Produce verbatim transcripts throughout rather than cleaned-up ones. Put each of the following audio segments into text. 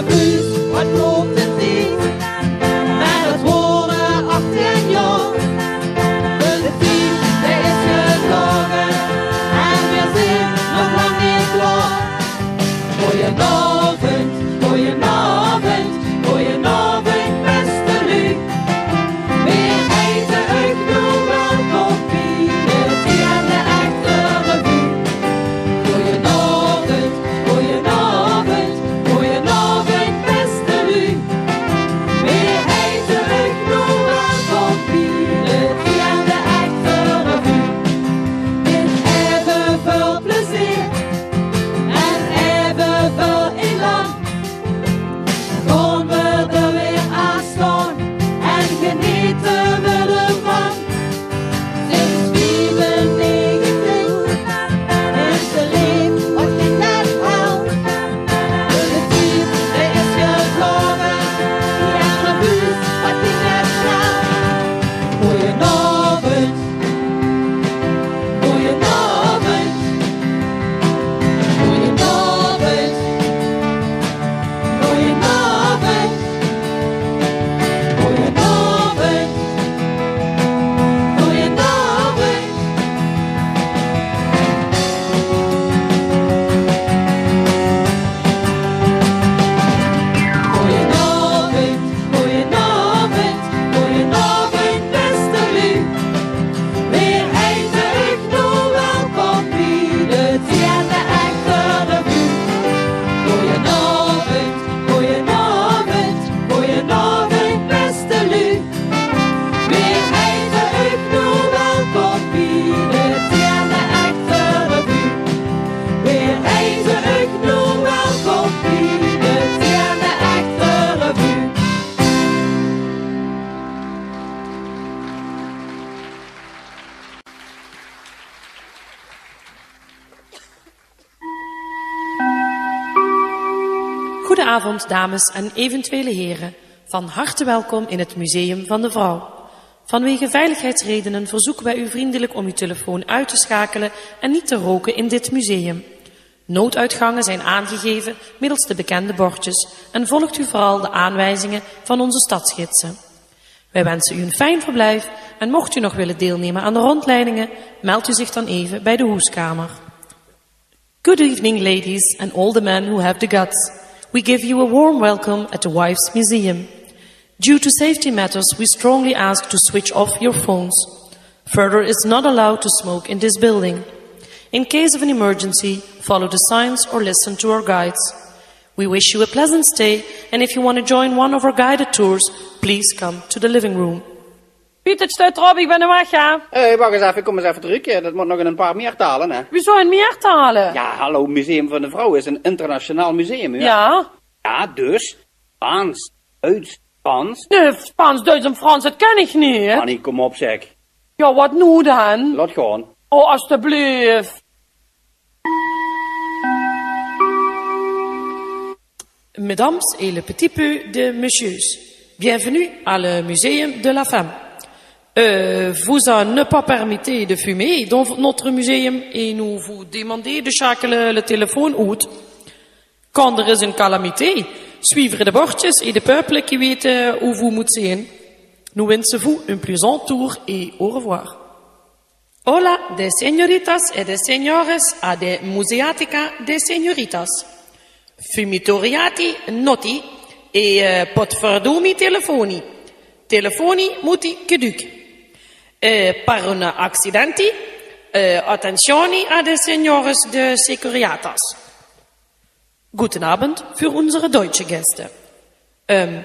Buus, wat klop 't neet? Mer 't woort achttien jaor. De tied, dae is gevloge en veer zeen nog lang neet klaor. Goojenaovend, goojenaovend, goojenaovend, bèste luuj. Veer heite uch noe welkom bie de tieëde echte revue. Goojenaovend, goojenaovend, goojenaovend, bèste luuj. Veer heite uch noe welkom bie de tieëde echte revue. Mit eve väöl plezeer en eve väöl elan gaon veer d'r weer aan staon en genete veer d'rvan. Sinds viefennegentig is de leef wat ging net hel. De tied, dae is gevloge, die erme buus, wat ging net snel. Goojenaovend, goojenaovend, goojenaovend, goojenaovend, goojenaovend, goojenaovend. Goojenaovend, goojenaovend, goojenaovend, bèste luuj. Veer heite uch noe welkom bie de tieëde echte revue. Goojenaovend, goojenaovend, goojenaovend, bèste luuj. Veer heite uch noe welkom bie de tieëde echte revue. Veer heite uch noe welkom bie de tieëde echte revue. Goedenavond, dames en eventuele heren. Van harte welkom in het Museum van de Vrouw. Vanwege veiligheidsredenen verzoeken wij u vriendelijk om uw telefoon uit te schakelen en niet te roken in dit museum. Nooduitgangen zijn aangegeven middels de bekende bordjes en volgt u vooral de aanwijzingen van onze stadsgidsen. Wij wensen u een fijn verblijf en mocht u nog willen deelnemen aan de rondleidingen, meldt u zich dan even bij de hoeskamer. Good evening, ladies and all the men who have the guts. We give you a warm welcome at the Wives Museum. Due to safety matters, we strongly ask to switch off your phones. Further, it's not allowed to smoke in this building. In case of an emergency, follow the signs or listen to our guides. We wish you a pleasant stay, and if you want to join one of our guided tours, please come to the living room. Piet, 't steit d'rop, ich bön weg, hè? Hé, wach ins effe, ich kóm ins effe trök. Det mót nog in ein paar mier tale, hè? Wieso in mier tale? Ja, hallo, Museum van de Vrouw is ein internationaal museum, hè? Ja. Ja, dus Spaans, Duits, Frans. Nae, Spaans, Duits en Frans, det ken ich neet. Annie, kóm op, zeg. Ja, wat noe dan? Laot gaon. Oh, asteblief. Mesdames et le petit peu de messieurs, bienvenue à le Muséum de la Femme. Euh, vous en ne pas permettez de fumer dans notre muséum et nous vous demandez de schakelen le téléphone uit. Kan d'r ins ein calamité, suivre de bordjes et de peuple qui weet, euh, où vous moet zeen. Nous wensen vous un plaisant tour et au revoir. Hola de señoritas e de señores a de Museatica de Señoritas. Fumitoriati noti e, eh, potverdumi telefoni. Telefoni muti caduc. Eh, par un accidenti, eh, attenzioni a de señores de securiatas. Guten Abend für unsere deutsche Gäste. Ähm,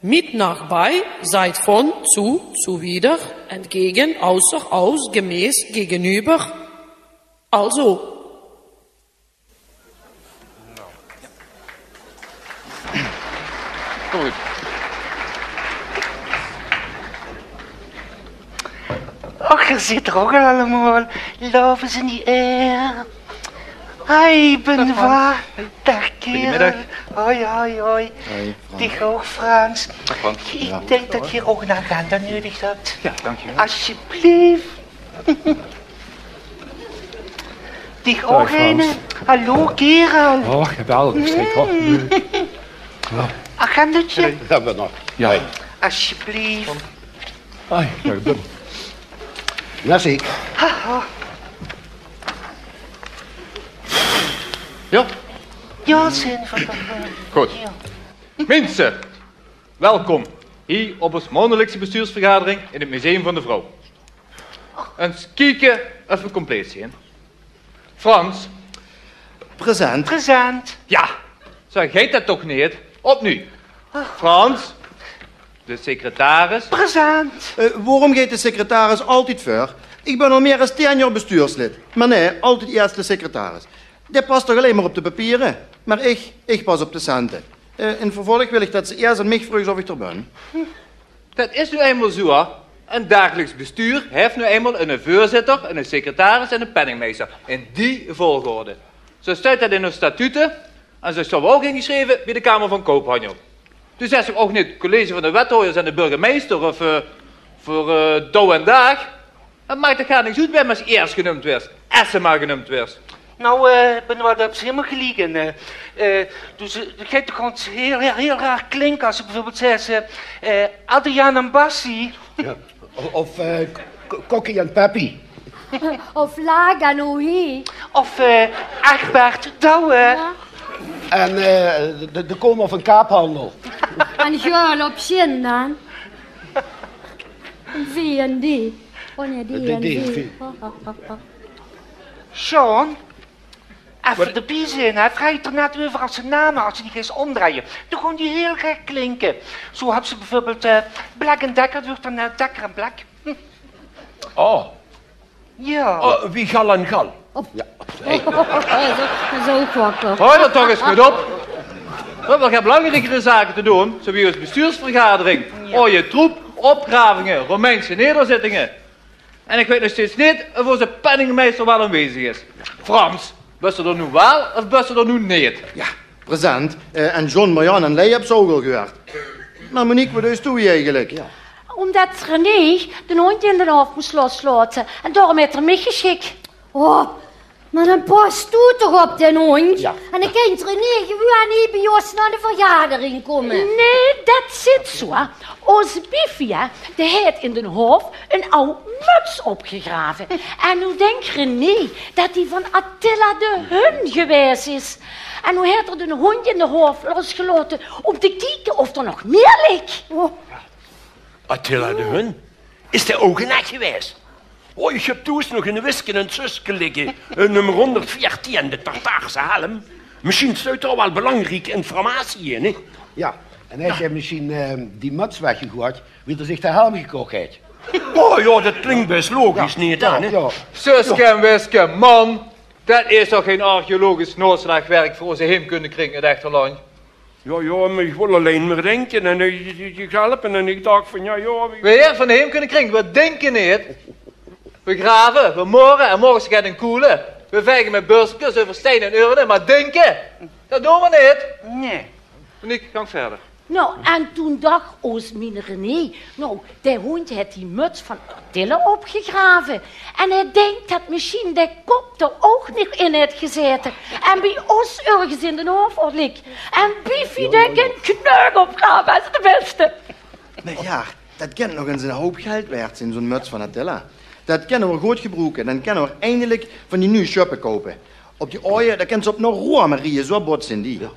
mit nach bei, seid von, zu, zuwider, entgegen, außer, aus, gemäß, gegenüber. Also. Good. Och, geer zit d'r ouch al allemaol. Love is in the air. Hi, Benoit. Dag, Frans. Dag, kerel. Goedemiddag. Hoi, hoi, hoi. Hoi, Frans. Dich ouch, Frans. Dag, Frans. Ich dink det geer ouch ein agenda nudig höbt. Ja, dank u wel. Alsjeblieft. Dich ouch, Frans. Hallo, kerel. Oh, geweldig, zeg. Oh, nee. Agendaatje? Ja, maar nog. Ja. Alsjeblieft. Ai, ja, dank. Merci. Ja? Ja, zin van de... Goed. Ja. Minse, welkom hie op ós maondelikse bestuursvergadering in 't Museum van de Vrouw. Ins kieke of we compleet zeen. Frans. Present. Present. Ja, zo geit det toch neet? Opnuuj. Frans, de secretaris. Present. Eh, waorom geit de secretaris altied veur? Ich bön al mier es tieën jaor bestuurslid. Mer nae, altied ieës de secretaris. Dae pas toch allein mer op de papiere. Mer ich, ich pas op de cente. Eh, in 't vervolg wil ich det se ieës aan mich vreugs of ich d'r bön. Det is noe einmaol zoe, hè. Ein dagelijks bestuur haet noe einmaol eine veurzitter, eine secretaris en eine penningmeister. In die volgorde. Zo steit det in ós statute en zo staon we ouch ingesjreve bie de Kamer van Koophandel. Dus is 't ouch neet college van de wethaojers en de burgemeister of, eh, veur, eh, Douw en Daag. 't Maak toch gaar niks oet wae es ieës geneump wuuert, es se mer geneump wuuers. Nou, eh, Benoit, dao höbs se hielemaol geliek in. Eh, eh, dus, eh, 't geit toch gewoon hiel, hiel, hiel raar klinke es se bieveurbeeld zaes, eh, eh, Adriaan en Bassie. Ja. O-, of, eh, K-, K-, Kokkie en Peppie. Of Laag en Ohi. Of, eh, Egbert Douwe. Ja. En, eh, de, de Komer van Kaaphandel. En Geul op Zin dan. V en D. Oh nae, D en V. Sjoon. Effe d'rbie zeen, hè. Vraag 't d'r net euver es se name, es se die geis ómdrejje. Dan gaon die hiel gek klinke. Zo höbs se bieveurbeeld, eh, Black en Decker, wuuert dan, eh, Dekker en Black. Hm. Oh. Ja. Oh, wie gal en gal. Ja. Zo, zo kwakker. Haoj d'r toch ins mit op. We höbbe nog belangriekere zake te doon, zo wie ós bestuursvergadering. Ja. Aoje troep, opgravinge, Romeinse nederzittinge. En ich weit nog steeds neet of ózze penningmeister waal aanwezig is. Frans, bös se d'r noe waal of bös se d'r noe neet? Ja, present. Eh, en John, Marjan en Lei höbs se ouch al gehuuerd. Mer Monique, waat deis doe hie eigelik? Ja. Ómdet René d'n hóndj in d'n haof mós loslaote. En daorum haet 'r mich gesjik. Oh, mer dan pas doe toch op d'n hóndj. Ja. En dan kint René gewoon hie bie ós nao de vergadering kómme. Nae, det zit zoe. Ós Biefie, hè, dae haet in d'n haof ein aw muts opgegrave. En noe dink René det die van Attila de Hun gewaes is. En noe haet 'r d'n hóndj in d'n haof losgelaote óm te kieke of d'r nog mier lik. Oh. Attila de Hun? Is dae ouch in Ech gewaes? O, ich höb thoes nog ein wiske en zuske ligke. Eh, nummer hónderdveertieën, de Tartaarse helm. Mesjien steit dao waal belangrieke informatie in, hè? Ja, en hae haet mesjien, eh, die muts weggegoejd, wie 'r zich de helm gekoch haet. O ja, det klink bès logisch, neet dan, hè? Ja. Zuske en wiske, man. Det is toch gein archeologisch naoslaagwerk veur ózze heemkundekring in 't Echterland? Ja, ja, mer ich wol allein mer dinke en, eh, dich, dich helpe en ich dach van, ja, ja, wie... Wae van de heemkundekring, we dinke neet. We grave, we more en morges geit 'n koele. We vaege mit börskes euver stein en urne, mer dinke, det doon we neet. Nae. En ich gank wiejer. Nou, en toen dach ós mien René, nou, dae hóndj haet die muts van Attila opgegrave. En hae dink det mesjien dae kop d'r ouch nog in haet gezaete. En bie ós örges in d'n haof lik. En Biefie, dae kin kneuk opgrave es de bèste. Mer ja, det kin nog ins 'n houp geld waerd zeen, zoe'n muts van Attila. Det kinne v'r good gebroeke. Dan kinne v'r eindelik van die nuuj sjöppe koupe. Op die aoje, dao kins se op nao Rome rieje, zoe bot zeen die. Ja.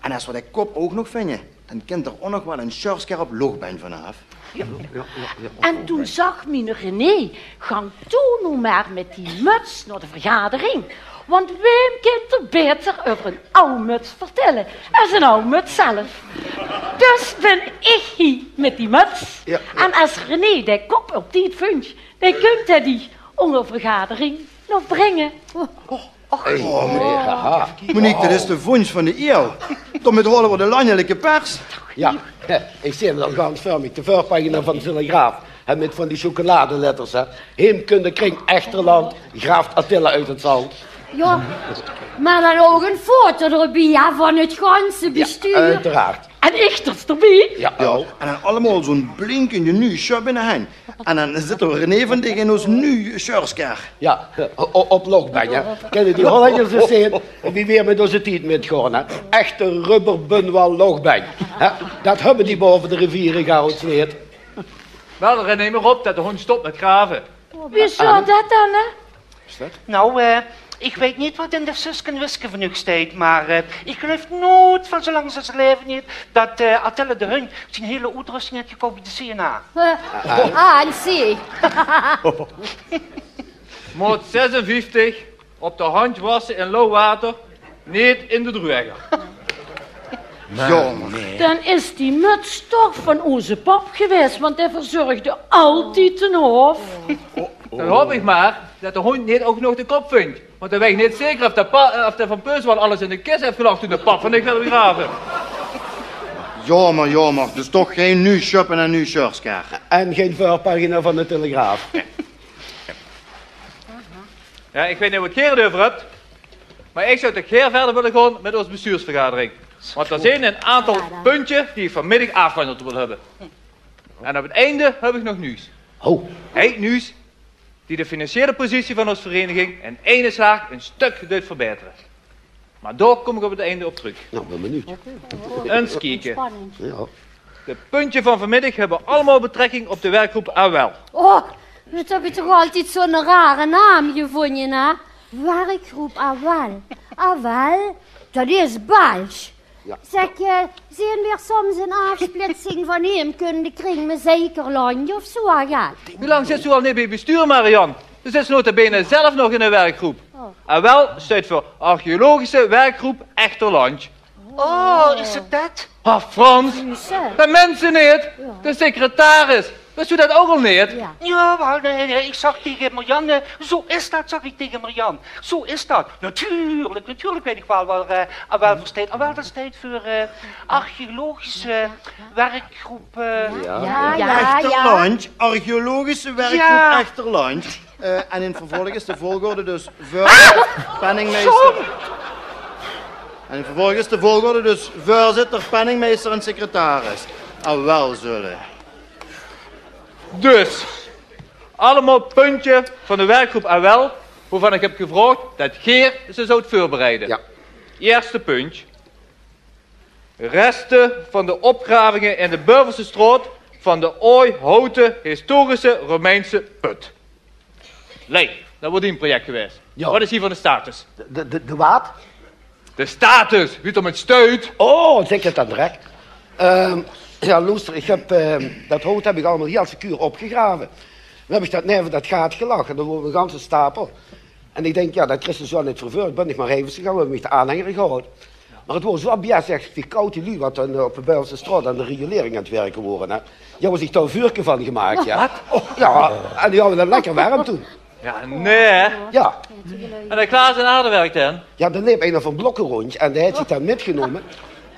En es v'r dae kop ouch nog vinje, dan kint d'r ouch nog waal 'n sjörskerp lochbein vanaaf. Ja. En toen zag mien René: "Gank toe noe mer mit die muts nao de vergadering, want waem kint d'r baeter euver 'n aw muts vertèlle es 'n aw muts zelf?" Dus bin ich hie mit die muts. Ja, ja. En es René dae kop op tied vindj, dan kump hae die ónger vergadering nog bringe. Oh. Hey, oh, Monique, det is de vondj van de iew. Daomit haole v'r de landelijke pers. Ja, ich zeen 't al gans veur mich. De veurpagina van de Telegraaf. Hè, mit van die sjokoladeletters, hè. Heemkundekring Echterland graaft Attila uit het zand. Ja, mer dan ouch 'n foto d'rbie, ja, van 't ganse bestuur. Ja, oeteraard. En ich dus d'rbie. Ja, ja. En dan allemaol zoe'n blinkende nuuj sjöp in de henj. En dan zitte we René van dich in ós nuuj sjörskerk. Ja, o-, op Lochbenj, hè. Kinne die Hollenjers ins zeen wie weer mit ózze tied mitgaon, hè. Echte rubberbunwal Lochbenj. Hè? Dat höbbe die baove de riviere gaods neet. Wel, René, mer op dat de hóndj stop mit grave. Wieso dat dan, hè? Is dat? Nou, eh, ich weit neet wat in de Suske en Wiske van uch steit, mer, eh, ich geluif noeit van zoe lang as ich laeve neet dat, eh, Attila de Hun zien hele oetrösting haet gekoch bie de C N A. Eh, A N C. Maot zesenvieftig, op de handj wasse in lauw water, neet in de drueger. Jóng. Dan is die muts toch van ózze pap gewaes, want dae verzörgde altied den hof. Dan haop ich mer dat de hóndj neet ouch nog de kop vindj. Want dan weit ich neet zeker of de pa-, eh, of de van Peus waal alles in de kis haet gelag toen de pap van dich waerd begrave. Jaomer, jaomer. Dus toch gein nuuj sjöp en nuuj sjörskerk. En gein veurpagina van de Telegraaf. Ja, ich weit neet wat geer 't euver höbt, mer ich zou toch gaer wiejer wille gaon mit ós bestuursvergadering. Want d'r zeen ein aantal puntjes die ich vanmiddig aafgehandeld wil höbbe. En op 't einde höb ich nog nuuts. Oh. Heit nuuts die de financiële positie van ós vereniging in eine slaag ein stök deit verbaetere. Mer dao kóm ich op 't einde op trök. Nou, bön benuujd. Ins kieke. Ja. De puntjes van vanmiddig höbbe allemaol betrekking op de werkgroep Awel. Oh, dat höb ich toch altied zoe'n rare naam gevónje, hè? Werkgroep Awel. Awel, dat is Belsj. Ja. Zèk, eh, zeen weer soms ein aafsplitsing van Heemkundekring mit Zekerlandj of zoe, ja? Wie lang zits doe al neet bie 't bestuur, Marian? Doe zits nota bene zelf nog in de werkgroep. Oh. Awel steit veur Archeologische Werkgroep Echterlandj. Oh, is 't dat? Ah, Frans, dat meins se neet. Ja. De secretaris. Wis doe dat ouch al neet? Ja. Ja, waal, nae, nae, ich zag taenge Marianne, zoe is dat, zag ich taenge Marianne. Zoe is dat. Natuurlik, natuurlik weit ich waal wat, eh, Awel veur steit. Awel, dat steit veur, eh, archeologische werkgroep, eh. Ja, ja, ja. Echterlandj, archeologische werkgroep Echterlandj. Eh, en in vervolg is de volgorde dus veurzitter, penningmeister. En in vervolg is de volgorde dus veurzitter, penningmeister en secretaris. Awel zulle. Dus, allemaol puntjes van de werkgroep Awel, wovan ich höb gevraogd dat geer ze zouwt veurbereide. Ja. Ierste puntje. Reste van de opgravingen in de Beuvelsestraot van de aoj houte historische Romeinse put. Lei, dat waor dien project gewaes. Ja. Wat is hie van de status? De, de, de, de waat? De status, wie 't d'r mit steit. Oh, zèk 't dan direk. Ehm, ja, loester, ich höb, ehm, dat hout höb ich allemaol hieël secuur opgegrave. Dan höb ich dat neve dat gaat gelag en dao woor 'ne ganse stapel. En ich dink, ja, dat kriegs se zoe neet vervurk. Bön ich mer effe gaon, höb ich mich de aanhenger gehaold. Mer 't woor zoe biestig, die koude luuj wat dan op de Beuvelsestraot aan de riolering aan 't wirke wore, hè. Die höbbe zich dao e vuurke van gemaak, ja. Wat? Ja, en die hawwe 't lekker werm toen. Ja, nae. Ja. En de Klaas en Aardewerk dan? Ja, dao leep eine van Blokke róndj en dae haet zich dat mitgenómme.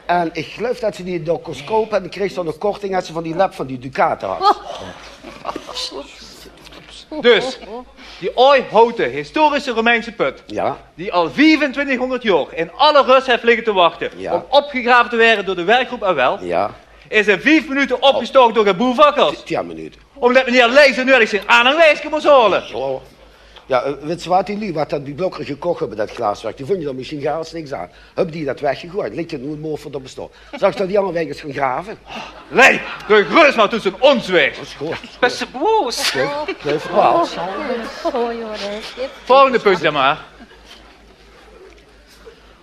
En ich geluif dat ze die dao kós koupe en dan kreegs se 'n korting es se van die lep van die ducaten hads. Dus, die aoj houte historische Romeinse put, ja, die al viefentwintighóngerd jaor in alle rös haet ligke te wachte, ja, óm opgegrave te waere door de werkgroep Awel, ja, is in vief minute opgestaok door de boevakkers. Tien minute. Ómdat meneer Leijs nuuedig zien aanhangwaeske mós haole. Ja. Ja, eh, wits se waat, die luuj wat dat bie Blokker gekoch höbbe, dat glaaswerk, die vónje d'r mesjiens gaar niks aan. Höbbe die dat weggegoeid, ligk 't noe in Moorfert op de stapel. Zags se dat die anger waek ins gaon grave? Lei, de grus mer tösse ós waeg. Bès se boos? Volgende punt dan mer.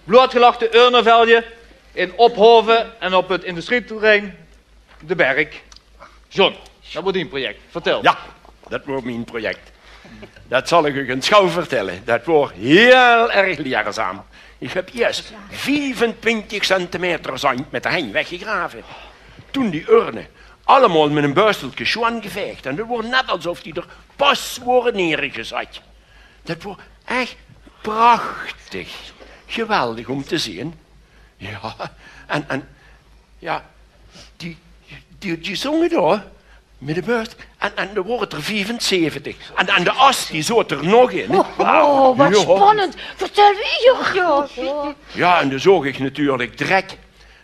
Blootgelegde urneveldje in Ophaove en op 't industrieterrein De Berk. John, dat waor dien project. Vertèl. Ja, dat waor mien project. Dat zal ich uch ins gaw vertèlle. Dat waor hieël erg leerzaam. Ich höb ieës viefentwintig centimeter zandj mit de henj weggegrave. Toen die urne allemaol mit 'n börstelke sjoon gevaeg. En dat waor net esof die d'r pas wore neergezat. Dat waor ech prachtig. Geweldig óm te zeen. Ja, en, en, ja, die, die, die zónge dao mit de beurs. En, en d'r wore d'r viefenzeventig. En, en de as, die zoot d'r nog in. Oh, wat spannend. Vertèl wiejer. Ja, en doe zoog ich natuurlik drek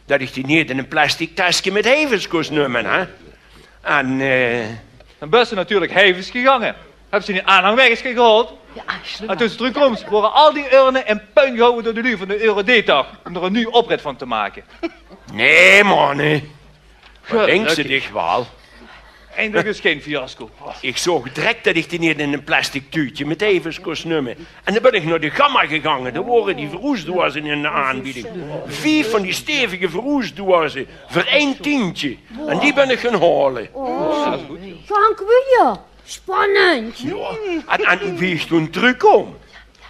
dat ich die neet in e plastic teske mit heivels kós numme, hè. En, eh, Dan bös se natuurlik heives gegange. Höbs se dien aanhangwaeges gehaold. En toen se trökkooms, wore al die urne in puin gehouwe door de luuj van de Eurodetag, óm d'r ein nuuj oprit van te make. Nae, man, nae. Wat dinks se dich waal? Eindelik is gein fiasco. Ich zoog direk det ich die neet in ein plastic tuutje mit heives kós numme. En dan bön ich nao de Gamma gegange. Dao wore die verhoesdoeaze in de aanbieding. Vief van die stevige verhoesdoeaze veur ein tientje. En die bön ich gaon haole. Dank u, ja. Spannend. Ja, en, en wie ich toen trökkoom,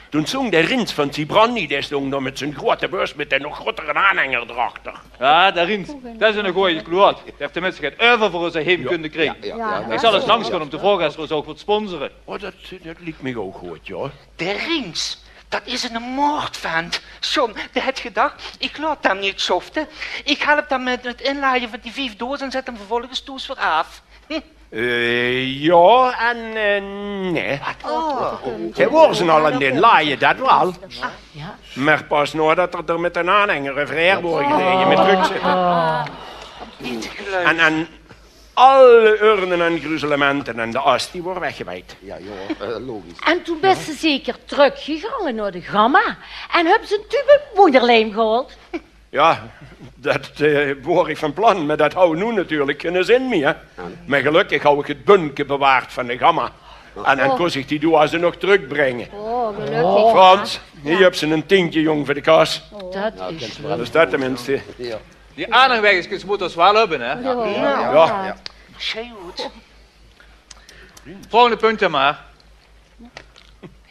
toen stóng de Rins van Sibrandy, dae stóng dao mit zien groeate bös, mit de nog groetere aanhenger d'rachter. Ja, de Rins, det is eine gooje kloot. Dae haet tenminste get euver veur ós heim kónne kriege. Ich zal ins langs gaon óm te vraoge es 'r ós ouch wilt sponsore. Oh, det, det liek mich ouch good, ja. De Rins, det is eine moordvent. John, dae haet gedach, ich laot 'm neet sjofte. Ich help 'm mit 't inlaje van die vief doeaze en zèt 'm vervolges thoes weer aaf. Hm. Eh, ja en, eh, nae. Waat? Oh. Dae waor ze al aan 't inlaje, det waal. Mer pas naodet 'r d'r mit d'n aanhenger euverhaer waor gereje mit trökzitte. Neet te geluive. En, en alle urne en gruzelemente en de as, die waor weggewejd. Ja, ja, eh, logisch. En toen bös se zeker trökgegange nao de Gamma en höbs se ein tube wónderlijm gehaold. Ja, det, eh, waor ich van plan, mer det haw noe natuurlik geine zin mieë. Mer gelökkig haw ich 't bunke bewaard van de Gamma. En dan kós ich die doeaze nog trökbringe. Oh, gelökkig. Frans, hie höbs se ein tientje, jóng, veur de kas. Det is leuk. Dus det tenminste. Ja. Die aanhangwaegeskes mótte v'r waal höbbe, hè? Ja. Ja. Volgende punt dan mer.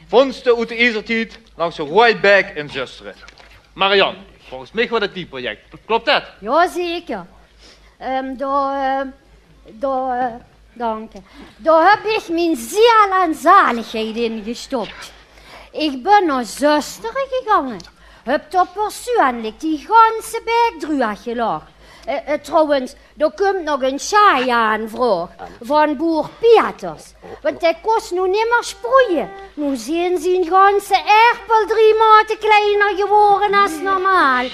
Vónste oet de iezertied langs de Roeaj Baek in Zöstere. Marian, volges mich waor det dien project. Klop det? Ja, zeker. Ehm, dao, eh, dao, eh, dank dich. Dao höb ich mien ziel en zaligheid in gestop. Ich bön nao Zöstere gegange. Höb dao persoonlik die ganse baek druueg gelag. Eh, eh, trouwens, dao kump nog ein sjaaj aanvraog van boer Pieters. Want dae kós noe nimmer sproeie. Noe zeen zien ganse erpel drie maote kleiner gewore es normaal.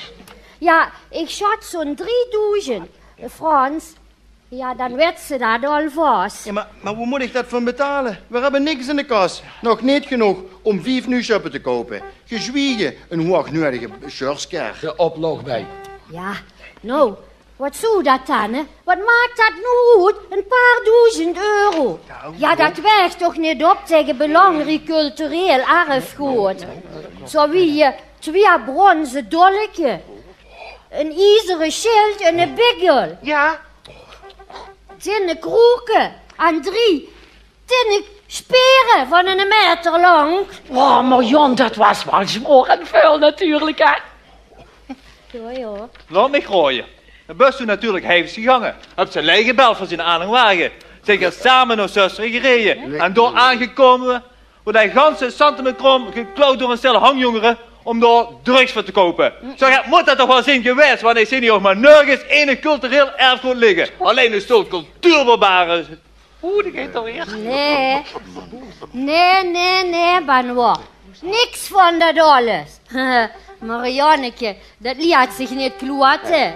Ja, ich sjat zo'n driedoezend. Eh, Frans, ja, dan wèts se det alvas. Ja, mer, mer wo mót ich det van betale? V'r höbbe niks in de kas. Nog neet genóg óm vief nuuj sjöppe te koupe. Gezwiege ein hoeëgnuuëdige sjörskar. De oploch bie. Ja, noe, waat zów det dan, hè? Waat maak det noe oet? Ein paar doezend euro. Ja, det waeg toch neet op taenge belangriek cultureel erfgood. Zowie, eh, twieë bronze dolke, ein iezere sjild en eine biggel. Ja. Tinne kroeke en drie tinne spere van eine maeter lank. Oh, mer Jan, det waas waal zwaor en väöl natuurlik, hè? Ja, ja. Laot mich raoje. Dan bös doe natuurlik heives gegange. Höbs se Lei gebeld veur zien aanhangwage. Zeet geer same nao Zöstere gereje. En dao aangekómme, woort dae ganse santemekrom geklaud door ein stel hangjongere óm dao drugs veur te koupe. Zo get mót det toch waal zeen gewaes, want ich zeen hie ouch mer nörges enig cultureel erfgood ligke. Allein ein stel cultuurbarbare. Oeh, die geit alweer. Nae. Nae, nae, nae, Benoit. Niks van det alles. Marianneke, det leet zich neet kloate.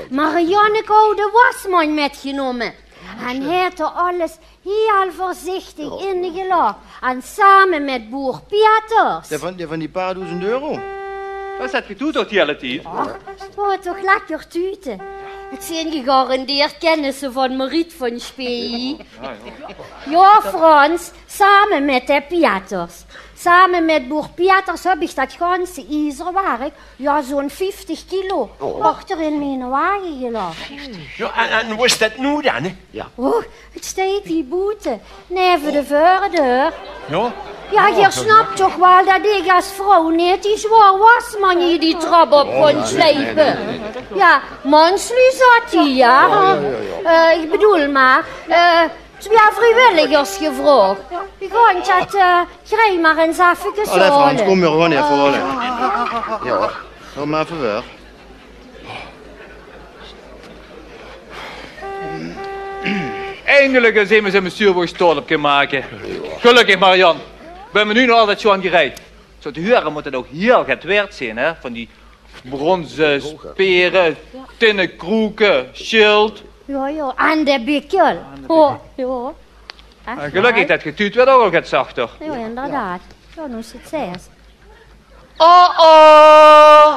Marianneke haw de wasmandj mitgenómme. En haet d'r alles hieël veurzichtig in gelag. En same mit boer Pieters. Dae van, dae van die paar doezend euro. Waat höb geer doon toch die hiele tied? Och, 't waor toch lekker tute. 't Zeen gegarandeerd kennisse van Mariet van Spee. Ja, Frans, same mit de Pieters. Same mit boer Pieters höb ich det ganse iezerwerk, ja, zo'n vieftig kilo, achter in miene wage gelag. Ja, en, en wo is det noe dan, hè? Ja. Och, 't steit hie boete, neve de veurdeur. Ja? Ja, geer snap toch waal det ich es vrouw neet die zwaor wasmandj hie die trap op kós sjleipe. Ja, mansluuj zat hie, ja. Eh, ich bedoel mer, eh, twieë vriewilligers gevraog. Ich gaon det, eh, geer mer ins effe haole. Allee, Frans, kóm, v'r gaon effe haole. Ja, kóm mer effe veur. Eindelik ins emes in bestuur wo ich stolt op kin make. Gelökkig, Marian. Bön me noe nog altied zo aan gereid. Zo te hure mót 't ouch hieël get waerd zeen, hè? Van die bronze spere, tinne kroeke, sjild. Ja, ja, en de biggel. Ho, ja. Gelökkig det getuut weurt ouch al get zachter. Jao, inderdaad. Jao, noe is 't zes. Oh, oh.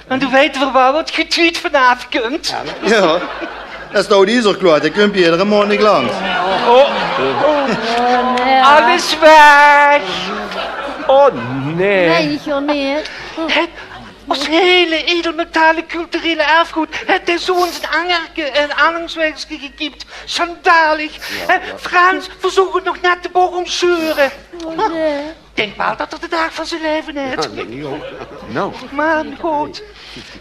En doe weite v'r waal wat getuut vanaaf kump. Jao, det is toch neet zoe kloot. Dae kump hie eder maond neet langs. Oh, alles weg. Oh, nae. Nae, ich hoor neet. Het, ós hele edelmetale culturele erfgood, het is zoe'n angerke en aanhangswaegske gekiep. Sjandalig. Hè, Frans verzoog 't nog net de boch ómsjeure. Dink waal det 'r de daag van zien laeve het. Noe. Mer good.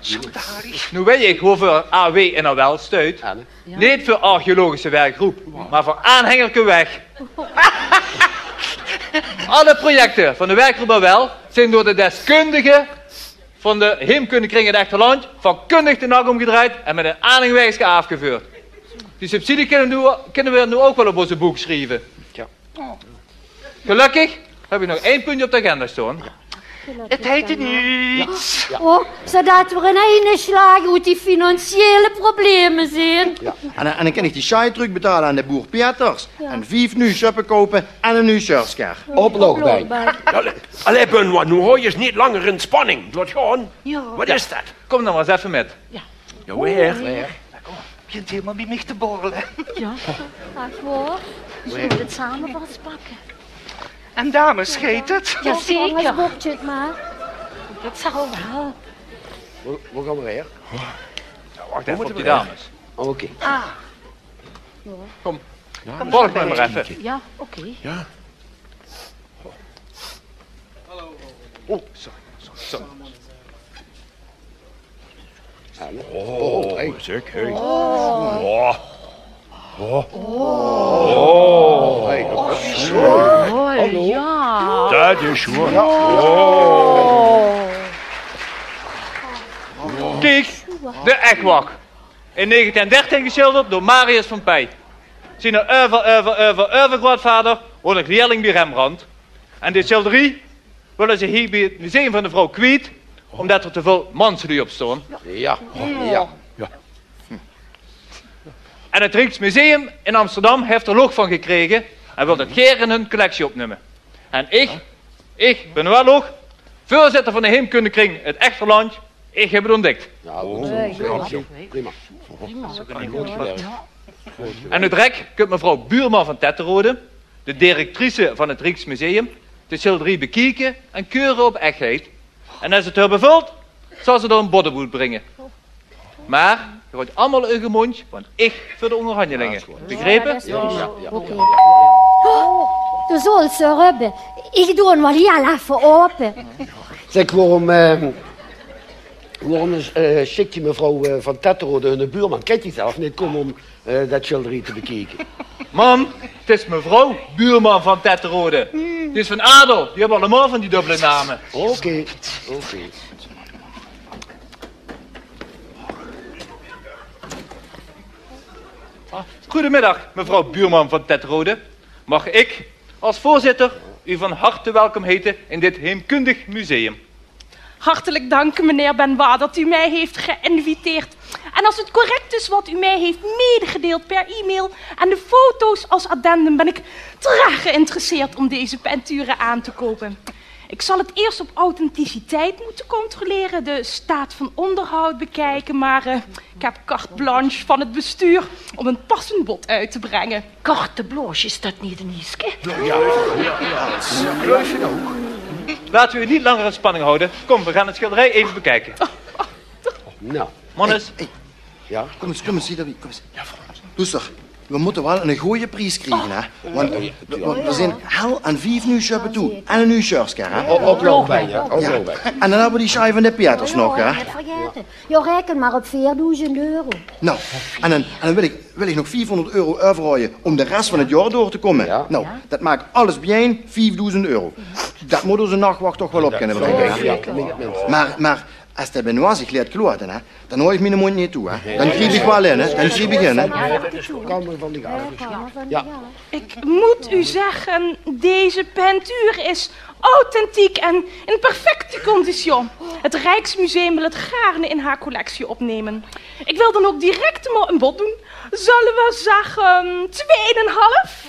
Sjandalig. Noe weit ich woeveur A W N O L steit. Neet veur archeologische werkgroep, mer veur aanhengerke weg. Alle projecte van de werkgroep A W N O L zeen door de deskundige van de Heemkundekring 't Echterland vakkundig de nak ómgedrejd en mit ein aanhangwaegske aafgeveurd. Die subsidie kinne v'r noe, kinne v'r noe ouch waal op ózze boek sjrieve. Jao. Gelökkig höb ich nog ein puntje op de agenda staon. 't Heit neet. Oh, zoedat v'r in eine slaag oet die financiële probleme zeen. Jao. En, en dan kin ich die sjaai trökbetale aan de boer Pieters. Jao. En vief nuuj sjöppe koupe en ein nuuj sjörskar. Op Loogbein. Jao, le-, allee, Benoit, noe haoj ós neet langer in spanning. Laot gaon. Jao. Wat is det? Kóm dan mer ins effe mit. Jao. Jao, weer. Jao, kóm. Begint hielemaol bie mich te borrele. Jao. Ach, hoor. Zölle v'r dit same vastpakke? En dames, geit 't? Jao, zeker. Anders bokt 't mer. Det zal waal. Wo, wo gaon v'r haer? Jao, wach effe op die dames. Oh, oké. Ah. Kóm, volg mich mer effe. Jao, oké. Jao. Oh, sorry, sorry, sorry. Oh, hey. Zeg, hey. Oh. Oh. Oh, hey. Mooi, jao. Det is sjoean. Jao. Oh. Kiek, de Echwach. In negentien dertien gesjilderd door Marius van Pey. Zien euver, euver, euver, euvergroeatvader waor nog leerling bie Rembrandt. En dit sjilderie wille ze hie bie 't Museum van de Vrouw kwiet, ómdet d'r te väöl mansluuj op staon. Jao. Jao. En 't Rijksmuseum in Amsterdam haet d'r loch van gekrege en wilt 't gaer in hun collectie opnumme. En ich, ich, Benoit Loch, veurzitter van de Heemkundekring 't Echterland, ich höb 't ontdèk. Jao, good zoe. Prima. En noe drek kump mevrouw Buurman van Tetterode, de directrice van 't Rijksmuseum, de sjilderie bekieke en keure op echheid. En es 't häör bevèlt, zal ze d'r ein bod op oetbringe. Mer geer haojt allemaol eur móndj, want ich veur de óngerhanjelinge. Begrepe? Jao, det is good. Oké. Oh, doe zóls ze höbbe. Ich doon waal hieël effe aope. Zeg, waorom, eh, waorom, eh, sjik die mevrouw, eh, van Tetterode hunne buurman? Kint die zelf neet kómme óm, eh, det sjilderie te bekieke? Mam, 't is mevrouw Buurman van Tetterode. Die is van adel. Die höbbe allemaol van die dóbbele name. Oké, oké. Goedemiddag, mevrouw Buurman van Tetterode. Mag ik, als voorzitter, u van harte welkom heten in dit heemkundig museum? Hartelijk dank, meneer Benoit, dat u mij heeft geïnviteerd. En als het correct is wat u mij heeft medegedeeld per e-mail en de foto's als addendum, ben ik terecht geïnteresseerd om deze peinturen aan te kopen. Ik zal het eerst op authenticiteit moeten controleren, de staat van onderhoud bekijken, maar, eh, ik heb carte blanche van het bestuur om een passend bod uit te brengen. Carte blanche, is det neet ein ieske? Jao, jao, jao. Laten we u niet langer in spanning houden. Kom, we gaan het schilderij even bekijken. Noe. Mannes. Hey, hey. Jao? Kóm ins, kóm ins, hie, kóm ins. Loester, veer mótte waal eine gooje pries kriege, hè? Want veer, veer zeen hel aan vief nuuj sjöppe toe. En ein nuuj sjörskar, hè? Ouch nog bie, jao. Ouch nog bie. En dan höbbe veer die sjaai van de Pieters nog, hè? Neet vergaete. Jao, raeken mer op veerdoezend euro. Noe, en dan, en dan wil ich, wil ich nog viefhóngerd euro euverhaoje óm de res van 't jaor door te kómme. Jao. Noe, det maak alles biejein viefdoezend euro. Det mót ózze nachwach toch waal op kinne bringe, hè? Jao, jao. Mer, mer Es de Benoît zich leet kloate, hè, dan haoj ich miene móndj neet toe, hè. Dan griep ich waal in, hè. Dan griep ich in, hè. Kan van de gaar. Ja. Ik moet u zeggen, deze peintuur is authentiek en in perfecte condition. Het Rijksmuseum wil het gaarne in haar collectie opnemen. Ik wil dan ook direct maar een bod doen. Zullen we zeggen twee en een half?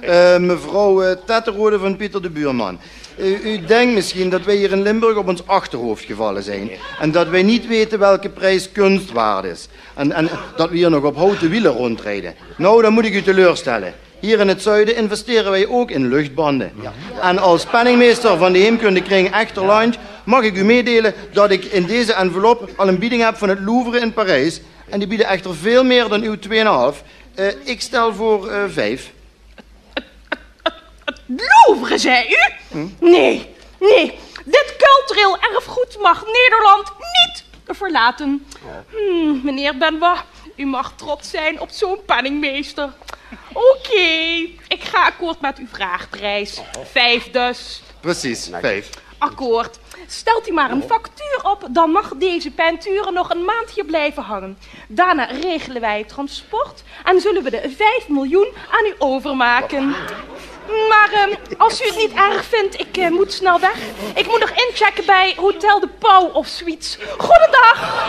Eh, mevrouw, eh, Tetterode van Pieter de Buurman. U, u denkt misschien dat wij hier in Limburg op ons achterhoofd gevallen zijn. En dat wij niet weten welke prijs kunst waard is. En, en dat we hier nog op houten wielen rondrijden. Nou, dan moet ik u teleurstellen. Hier in het zuiden investeren wij ook in luchtbanden. En als penningmeester van de heemkundekring Echterland mag ik u meedelen dat ik in deze envelop al een bieding heb van het Louvre in Parijs. En die bieden echter veel meer dan uw twee en een half. Eh, ik stel voor, eh, vijf. Het Louvre, zei u? Nee, nee. Dit cultureel erfgoed mag Nederland niet verlaten. Hmm, meneer Benoît, u mag trots zijn op zo'n penningmeester. Oké, ik ga akkoord met uw vraagprijs. Vijf dus. Precies, vijf. Akkoord. Stelt u maar een factuur op, dan mag deze peinturen nog een maand hier blijven hangen. Daarna regelen wij het transport en zullen we de vijf miljoen aan u overmaken. Maar ehm, als u het niet erg vindt, ik eh, moet snel weg. Ik moet nog inchecken bij Hotel de Pauw of zoiets. Goedendag.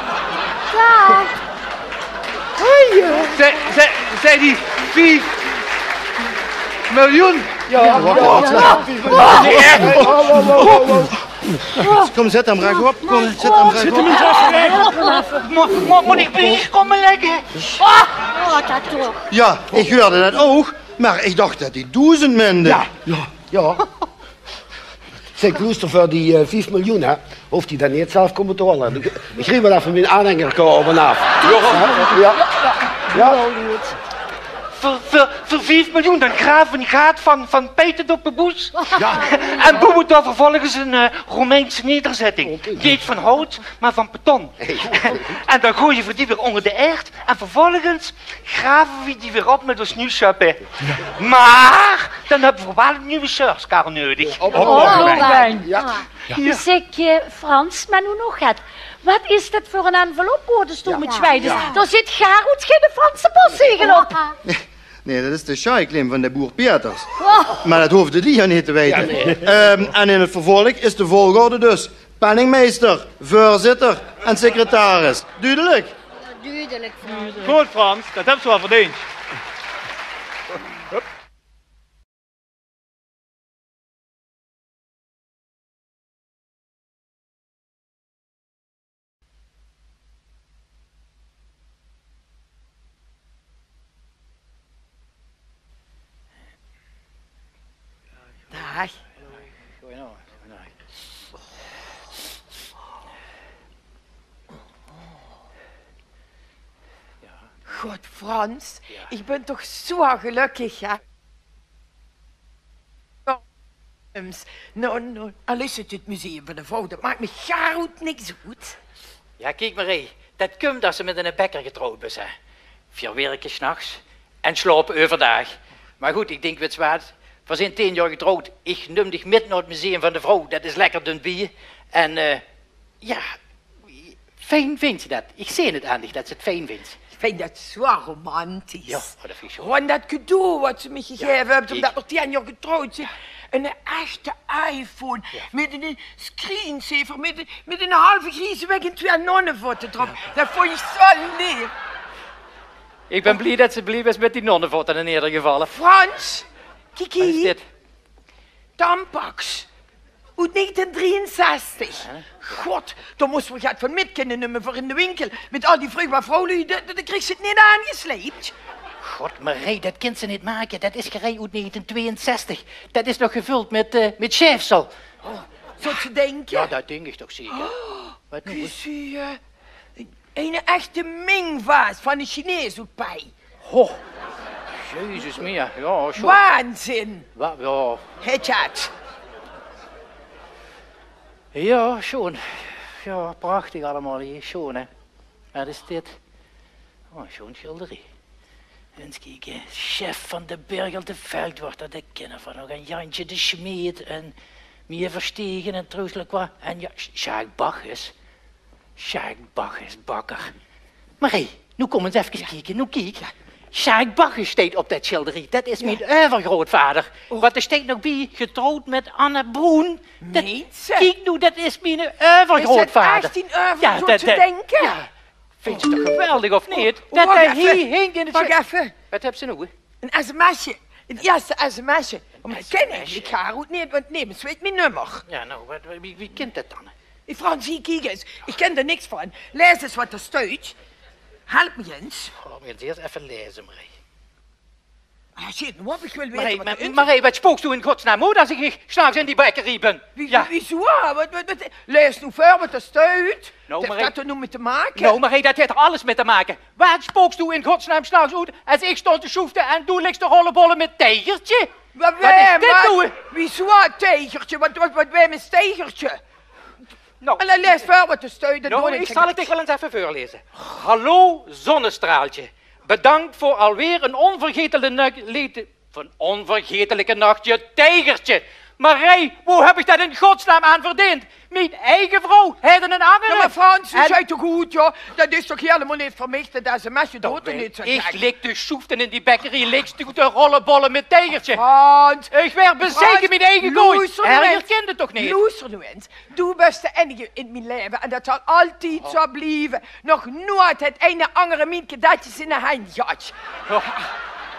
Daag. Zei, zei, zei die vief miljoen? Ja. Kom, zet hem rechop. Kom, zet hem rechop. Mo-, mo-, moet ik bij komen liggen? Ja, ik huurde dat ook, maar ik dacht dat die doezend mende. Ja, ja, ja. Zeg, Kloester, voor die eh, vief miljoen, hè, hoeft hij dan niet zelf komen te halen. Ik, ik rij wel even mijn aanhanger komen af. Ja, ja. Ja. Voor, voor, voor vief miljoen, dan graven we een gaat van, van Peter tot Beboes. Ja. En bouwen daar vervolgens een eh, Romeinse nederzetting. Oké. Niet van hout, maar van beton. En dan gooien we die weer onder de aard. En vervolgens graven we die weer op met ons nieuw sjöppe. Maar dan hebben we wel een nieuwe sjörskar nodig. Op, op, op. Ja. Zeg, eh, Frans, maar nu nog het. Wat is dat voor een envelop, wo de stoel met zwijt is? Daar zit gaar oet geen Franse postzegel op. Nee, dat is de sjaaiklaem van de boer Peters. Maar dat hoofde die ja niet te weten. Ehm, en in het vervolg is de volgorde dus penningmeester, voorzitter en secretaris. Duidelijk? Duidelijk, Frans. Good, Frans, dat hebs se waal verdeend. Daag. God, Frans, ich bön toch zoe gelökkig, hè. No, no, al is 't 't museum van de vrouw, dat maak mich gaar oet niks oet. Ja, kiek, Marie, dat kump as se mit eine bekker getrouwd bös, hè. Veer wirke 's nachs en sjlaope euverdaag. Mer good, ich dink, wits se waat, veer zeen tieën jaor getrouwd. Ich num dich mit nao 't museum van de vrouw, dat is lekker dunbie. En, eh, ja, fijn vinjs se dat. Ich zeen 't aan dich dat se 't fijn vinjs. Ich vinj dat zoe romantisch. Ja, oh, dat vinj ich zoe. Gewoon dat cadeau wat ze mich gegaeve höbbe, omdat veer tieën jaor getrouwd zeen. Eine echte iPhone, mit eine screensaver, mit, mit eine halve grieze wèk en twieë nonnevotte d'rop. Dat vónj ich zoe leef. Ich bön blie dat se blie bös mit die nonnevotte in eder geval. Frans, kiek hie. Wat is dit? Tampax. Oet negentien drieënzestig. God, dao mós se get van mit kinne numme veur in de winkel. Mit al die vruchbaar vrouwluuj, dao, dao kriegs se 't neet aangesleep. God, Marie, dat kins se neet make. Dat is gerei oet negentien twieënzestig. Dat is nog gevöld mit, eh, mit sjeefsel. Oh, zóws se dinke? Ja, dat dink ich toch zeker. Wat noe? Kies se, eh, Eine echte mingvaas van de Chinees oet Pei. Ho. Jezus mia, ja, sjoon. Waanzin. Wa-, ja. Heet dat? Ja, sjoon. Ja, prachtig allemaol hie. Sjoon, hè. Wat is dit? Oh, sjoon sjilderie. Ins kieke. Sjef van de Birgel de Veldwachter, de kinjer van nog ein Jantje de Smeed en Mia Verstegen en Truus Lacroix en ja, Sj-, Sjaak Bacchus. Sjaak Bacchus, bakker. Marie, noe kóm ins efkes kieke. Noe kiek. Sjaak Bacchus steit op det sjilderie. Det is mien euvergrootvader. Want d'r steit nog bie, getrouwd mit Anne Broen. Kiek noe, det is mien euvergrootvader. Is det ech dien euvergrootvader? Jao, det, det, jao. Vinjs se toch geweldig, of neet? Det hae hie hink in 't sjil-. Wach effe. Waat höbs se noe? Ein sms'je. 't Ierste sms'je. Mer ich kin 't neet, ich gaon 't neet, want nemes weit mien nummer. Jao, noe, waat, wie, wie kint det dan? Frans, hie, kiek ins. Ich kin d'r niks van. Laes ins waat d'r steit. Help mich ins. Laot mich ins ieës effe laeze, Marie. Ah, shit, noe höb ich waal... Marie, mer, Marie, waat spooks doe in godsnaam oet es ich 's nachs in die bekkerie bön? Wie, wie, wieso? Waat, waat, waat, laes noe veur waat d'r steit. Noe, Marie. Waat haet det noe mit te make? Noe, Marie, det haet d'r alles mit te make. Waat spooks doe in godsnaam 's nachs oet es ich stóng te sjoefte en doe liks te rollebolle mit Teigertje? Waat is dit noe? Wieso Teigertje? Waat, waat, waat, wae is Teigertje? Noe. En dan laes veur waat d'r steit, det doon ich. Noe, ich zal 't dich waal ins effe veurlaeze. Hallo, zonnestraaltje. Bedankt voor alweer een onvergetelijke, onvergetelijke nachtje, Teigertje. Marie, wo höb ich det in godsnaam aan verdeend? Mien eige vrouw haet 'nen angere. Jao, mer Frans, en... Zèk toch good, jao. Det is toch hielemaol neet veur mich, det sms'je. Doot d'r neet zo gek. Ich lik te sjoefte in die bekkerie, liks doe te rollebolle mit Teigertje. Frans. Ich waer bezeik in mien eige kooi. Loester noe ins. Erger kin 't toch neet? Loester noe ins. Doe bös d'n einige in mien laeve en det zal altied zo blieve. Nog noeats haet eine angere mien kedetjes in de henj gehad.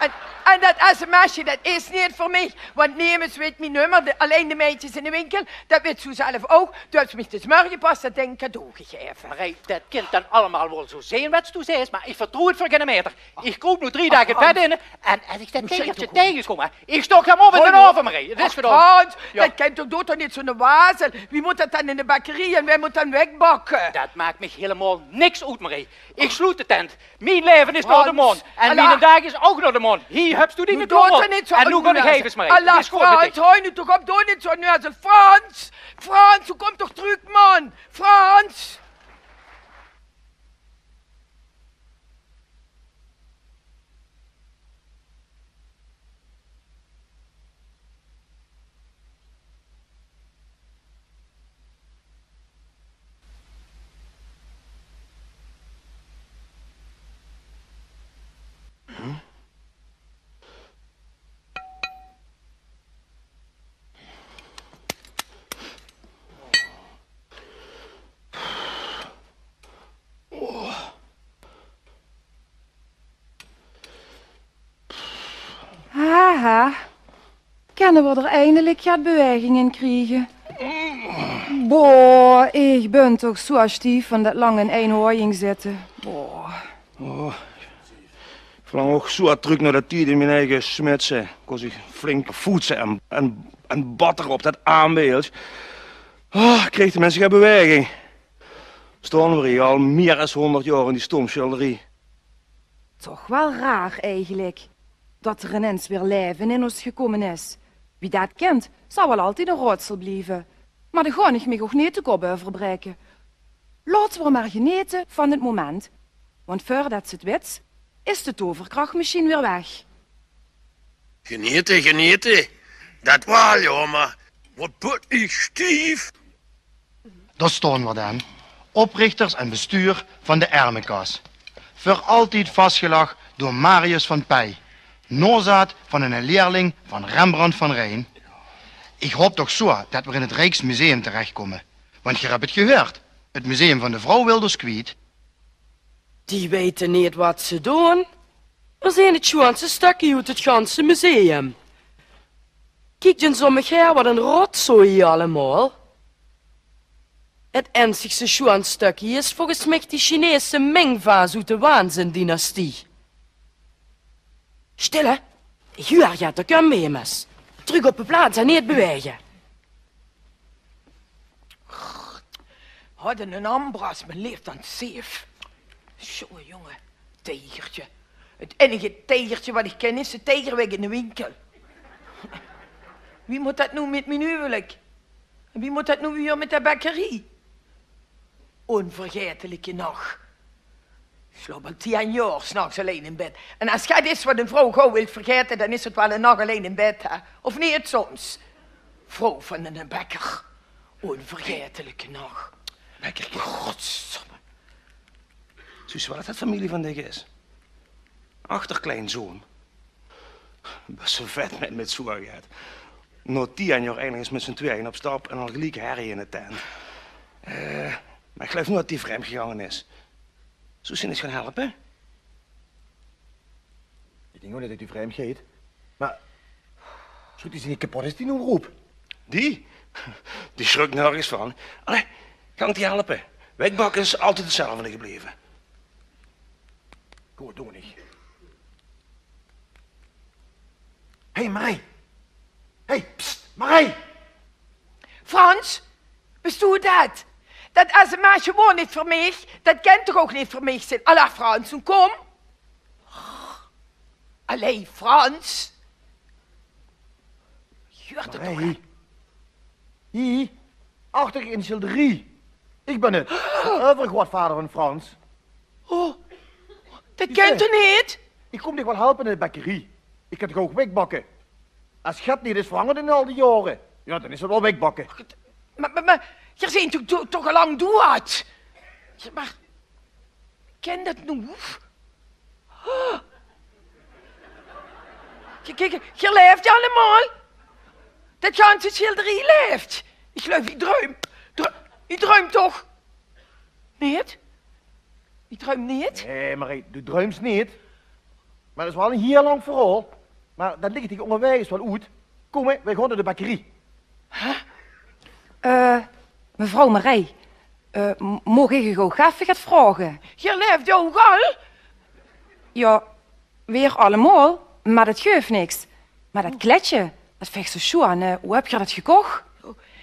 En, en det sms'je, det is neet veur mich, want nemes weit mien nummer, allein de meidjes in de winkel. Det wits doe zelf ouch. Doe höbs mich dus mörge pas det ding cadeau gegaeve. Marie, det kint dan allemaol waal zo zeen wats doe zaes, mer ich vertroew 't veur geine maeter. Ich kroep noe drie daag 't bed in en es ich det Teigertje taengekóm, ich stök 'm op in de aove, Marie. Det is gedaan. Frans, det kint toch, doot toch neet zo'n wazel. Wae mót det dan in de bekkerie en wae mót dan wegbakke? Det maak mich hielemaol niks oet, Marie. Ich sloet de tent. Mien laeve is nao de maon. En miene daag is ouch nao de maon. Hie höbs doe diene trommel. En noe gaon ich efkes, Marie. Allach, Frans, haoj noe toch op, doot neet zo'n wazel. Frans! Frans, doe kóms toch trök, man! Frans! Haha. Kènne v'r d'r eindelik get bewaeging in kriege? Boah, ich bön toch zoe stief van det lang in ein hoajing zitte. Boah. Oh, ich verlang ouch zoe trök nao dae tied in mien eige smidse. Kós ich flink foetse en, en, en battere op det aanbeeld. Oh, kreeg de mins get bewaeging. Staon v'r hie al mier es hóngerd jaor in die stómsjilderie. Toch waal raar eigelik, det d'r inins weer laeve in ós gekómme is. Wie det kint, zal waal altied ein raodsel blieve. Mer dao gaon ich mich ouch neet de kop euver braeke. Laote v'r mer genete van 't moment. Want veurdet se 't wits, is de toverkrach mesjien weer weg. Genete, genete. Det waal, jao, mer waat bön ich stief. Dao staon v'r dan. Oprichters en bestuur van de Ermekas. Veur altied vasgelag door Marius van Pey, naozaat van eine leerling van Rembrandt van Rijn. Ich haop toch zoe det v'r in 't Rijksmuseum terechkómme. Want geer höb 't gehuurd, 't museum van de vrouw wilt ós kwiet. Die weite neet waat ze doon. V'r zeen 't sjoeanste stökske oet 't ganse museum. Kiek ins óm mich haer, waat ein rotzooi hie allemaol. 't Einzigste sjoean stökske is volges mich die Chinese mengvaas oet de Waanzin-dynastie. Stil, hè? Ich huuer get, dao kump emes. Trök op de plaats en neet bewaege. Haw 'n ambras, mien leef dan zeef. Sjonge, jónge, tiegertje. 't Einige tiegertje waat ich kin is de tiegerweg in de winkel. Wie mót det noe mit mien huwelik? En wie mót det noe weer mit de bekkerie? Ónvergaetelike nach. Ich slaop al tieën jaor 's nachs allein in bed. En es det is waat ein vrouw gaw wilt vergaete, dan is 't waal ein nach allein in bed, hè? Of neet soms? Vrouw van eine bekker. Ónvergaetelike nach. Bekkerke. Godsamme. Wis se waal det det femilie van dich is? Achterkleinzoon. Bès se vet mit, mit zoe'n get. Nao tieën jaor eindelik ins mit z'n twieën op stap en al geliek herrie in de tent. Eh, mer ich geluif neet det die vraemd gegange is. Zóws se neet gaon helpe? Ich dink ouch neet det die vraemd geit. Mer zów die neet kepot zeen, die omroep? Die? Die sjruk nörges van. Allee, gaon ich die helpe. Wikbakke is altied 'tzelfde gebleve. Kóm, doon ich. Hé, Marie. Hé, pst, Marie. Frans, bès doe det? Det sms'je waor neet veur mich. Det kènt toch ouch neet veur mich zeen. Allee, Frans, noe kóm. Allee, Frans. Huurt 't toch, hè? Hie, achter in sjilderie. Ich bön 't. De euvergroeatvader van Frans. Oh, det kènt 'r neet. Ich kóm dich waal helpe in de bekkerie. Ich kin toch ouch wikbakke. Es get neet is verangerd in al die jaore, jao, dan is 't waal wikbakke. Mer, mer, mer, geer zeet toch, toch, toch al lang doead? Mer, kèn det noe? Oh. Kiek, kiek, geer laef allemaol. Det ganse sjilderie laef. Ich geluif, ich druim. Dru-, ich druim toch? Neet? Ich druim neet? Nae, Marie, doe druims neet. Mer det is waal ein hieël lang verhaol. Mer det lik ich dich óngerwaeg waal oet. Kóm, hè, veer gaon nao de bekkerie. Hè? Eh, mevrouw Marie, eh, m-, maag ich uch ouch effe get vraoge? Geer laeft ouch al? Jao, weer allemaol, mer det geuf niks. Mer det kleidje, det vinj ich zo sjoean, eh, wo höb geer det gekoch?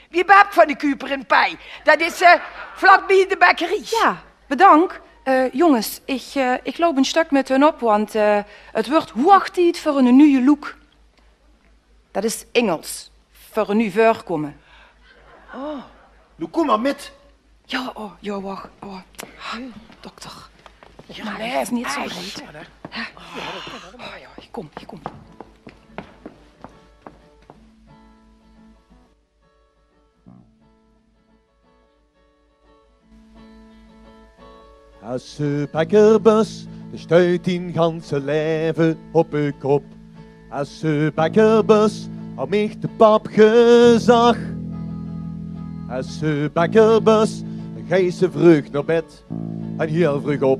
Bie Beb van de Kuper in Pei. Det is, eh, vlakbie de bekkerie. Jao, bedank. Eh, jónges, ich, eh, ich loup ein stök mit hun op, want, eh, 't wuuert hoeag tied veur ein nuje look. Det is Ingels, veur ein nuuj veurkómme. Oh. Noe kóm mer mit. Jao, oh, jao, wach. Oh. Dokter. Jao, nae, 't is neet zo breid. Hè? Oh, jao, ich kóm, ich kóm. Es se bekker bös, dan sjteit dien ganse laeve op de kop. Es se bekker bös, haw mich de pap gezag. Es se bekker bös, dan geis se vreug nao bed en hieël vreug op.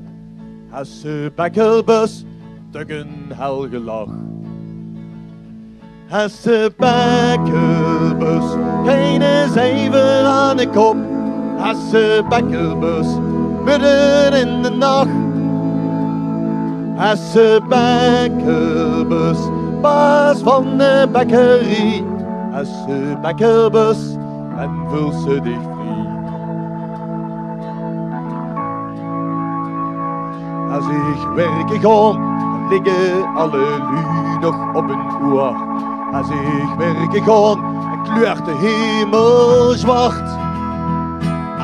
Es se bekker bös, tök ein hel gelach. Es se bekker bös, geine zeiver aan de kop. Es se bekker bös, midden in de nach. Es se bekker bös, baas van de bekkerie. Es se bekker bös, dan veuls se dich vrie. Es ich wirke gaon, dan ligke alle luuj nog op hun oer. Es ich wirke gaon, dan kleurt de hemel zwart.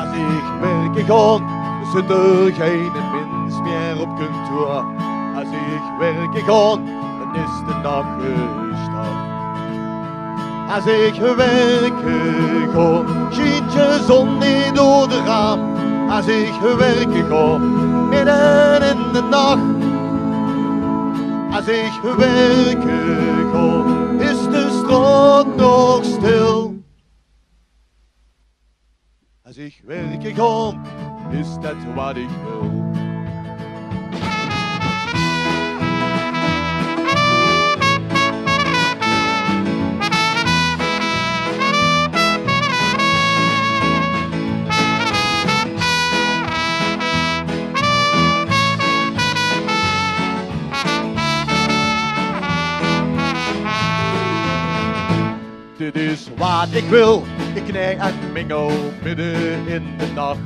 Es ich wirke gaon, dan zit d'r geine mins mier op kantoor. Es ich wirke gaon, dan is de nach gestart. Es ich wirke gaon, sjient de zon neet door de raam. Es ich wirke gaon, midden in de nach. Es ich wirke gaon, is de straot nog stil. Es ich wirke gaon, is det waat ich wil. Dit is waat ich wil, ich knij en mingel midden in de nach.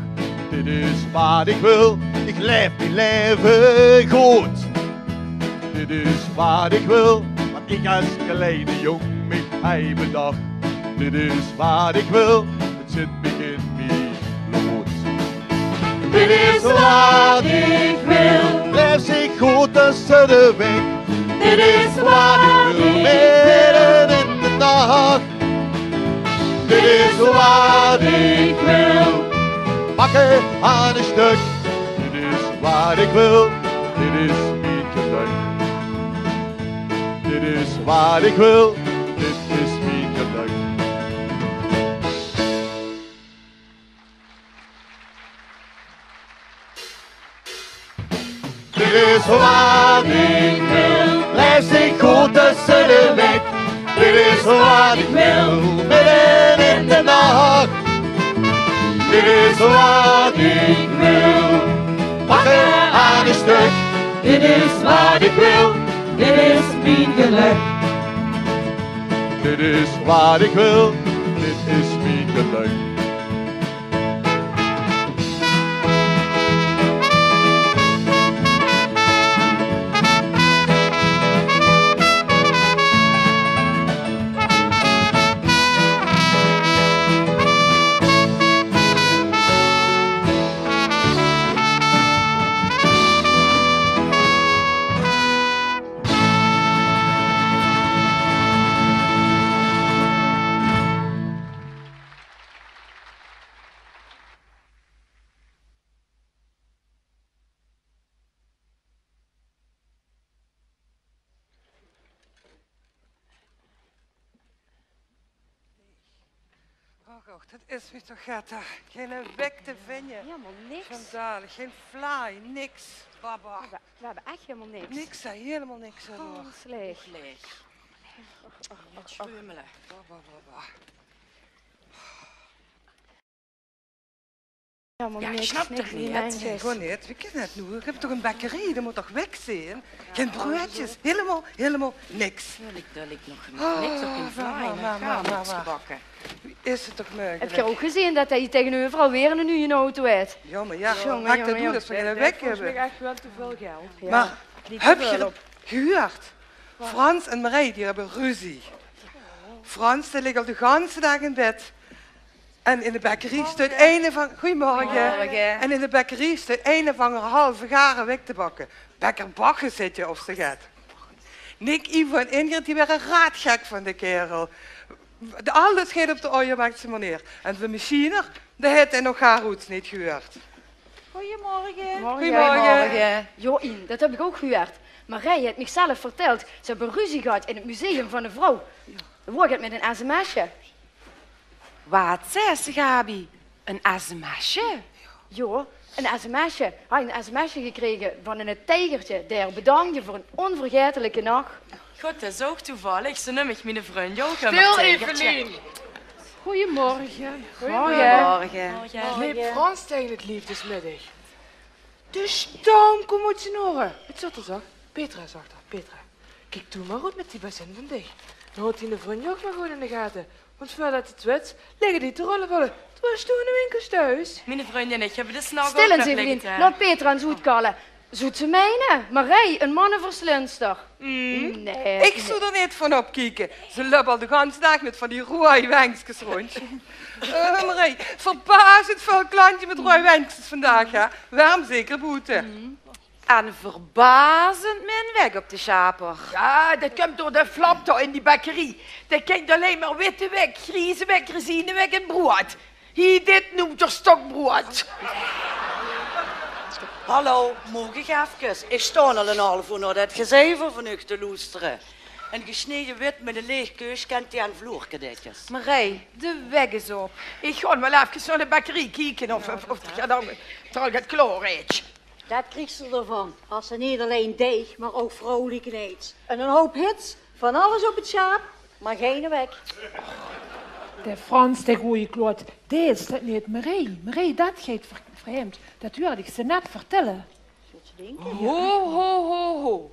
Dit is waat ich wil, ich laef mien laeve good. Dit is waat ich wil, waat ich es kleine jóng mich hei bedach. Dit is waat ich wil, 't zit mich in mien blood. Dit is waat ich wil. Laef zich good tösse de wèk. Dit is waat ich wil. Midden in de nach. Dit is waat ich wil. Pak 't aan ein stök. Dit is Wat ik wil, dit is mien gelök. Dit is wat ik wil, dit is mien gelök. Dit is wat ik wil, blijf ik goed tussen de bek. Dit is wat ik wil, midden in de nacht. Dit is wat ik wil, pak er aan een stuk. Dit is wat ik wil, dit is mien gelök. Dit is wat ik wil, dit is mien gelök. Och, och, dat is mich toch get, hè. Geine wek te vinje. Hielemaol niks. Schandalig, gein vlaai, niks. Baba. We, we hebbe ech hielemaol niks. Niks, hè, hielemaol niks, hè, hoor. Alles leeg. Leeg. Och, och, och, och. Sjummele. Baba, baba. Hielemaol niks, niks in die mensjes. Gewoon neet. Wie kan dat noe? Ik heb toch een bekkerie, dat moet toch wek zeen? Gein bruuedjes, hielemaol, hielemaol niks. Dao ligk, dao ligk nog niks op in vlaai, nog gaar niks gebakke. Wie is het toch meugelik? Hebt geer ouch gezeen dat hae hie taengeneuver alweer eine nuje auto haet? Jao, mer jao, maak dat doe, dat ze geine wek hebbe. Volgens mich ech waal te väöl geld. Mer höb geer gehuurd? Frans en Marij, die höbbe ruzie. Frans, dae ligk al de ganse daag in bed. En in de bekkerie steit ein of anger, goeiemorge. Goeiemorge. En in de bekkerie steit ein of anger halve gare wek te bakke. Bekker Bache zit je of ze gaat. Nick, Ivo en Ingrid, die waere raadgek van de kerel. De, alles geit op de ouderwetse manier. En de machiener, dae haet hae nog gaar oets neet gehuurd. Goeiemorge. Goeiemorge. Goeiemorge. Jao, Ien, dat höb ik ouch gehuurd. Marij haet mich zelf verteld, ze höbbe ruzie gehad in het museum van de vrouw. Waor het mit ein sms'je? Waat zaes se, Gabi? Ein sms'je? Jao, ein sms'je. Hae haet ein sms'je gekrege van ein tiegertje dae häör bedankde veur ein onvergaetelijke nach. God, dat is ouch toevallig. Zo neum ich miene vrundj ouch ummer, tiegertje. Stil, Evelien. Goeiemorge. Goeiemorge. Leep Frans taenge het lief desmiddig? De stam kump oet zien oere. Waat zag 'r, zag? Petra, zag 'r. Petra, kiek doe mer good mit die bazin van dich. Dan haolt diene vrundj ouch mer good in de gate. Want veurdat 't 't wits, ligke die te rollevolle. Toen waors doe in de winkel thoes. Miene vrundj en ich höbbe de snacks ouch nog ligke te... Stil ens, Evelien. Laot Petra ens oetkalle. Zóws se meine? Marij, ein manneverslinster. Nae. Ich zów d'r neet van opkieke. Ze löp al de ganse daag mit van die roeaj wenkskes róndj. Eh, Marij, verbazend väöl klantje mit roeaj wenkskes vandaag, hè? Werm zeker boete. En verbazend min wek op de sjaper. Jao, dat kump door de flap dao in die bekkerie. Dae kint allein mer witte wek, grieze wek, reziene wek en broad. Hie, dit neump 'r stokbroad. Hallo, maag ich efkes? Ich staon al ein haaf oer nao dat gezeiver van uch te loestere. Ein gesneje wit mit ein leeg keus kint die aan vloerkedetjes. Marij, de wek is op. Ich gaon waal efkes nao de bekkerie kieke of, of, of 't al get klaor is. Dat kriegs se d'rvan, as se neet allein deig, mer ouch vrouwlike needs. En ein houp hits, van alles op 't sjaap, mer geine wek. De Frans, de gooje kloot, dae is dat neet. Marij, Marij, dat geit ver-, vreemd. Dat huurde ich ze net vertelle. Ho, ho, ho, ho.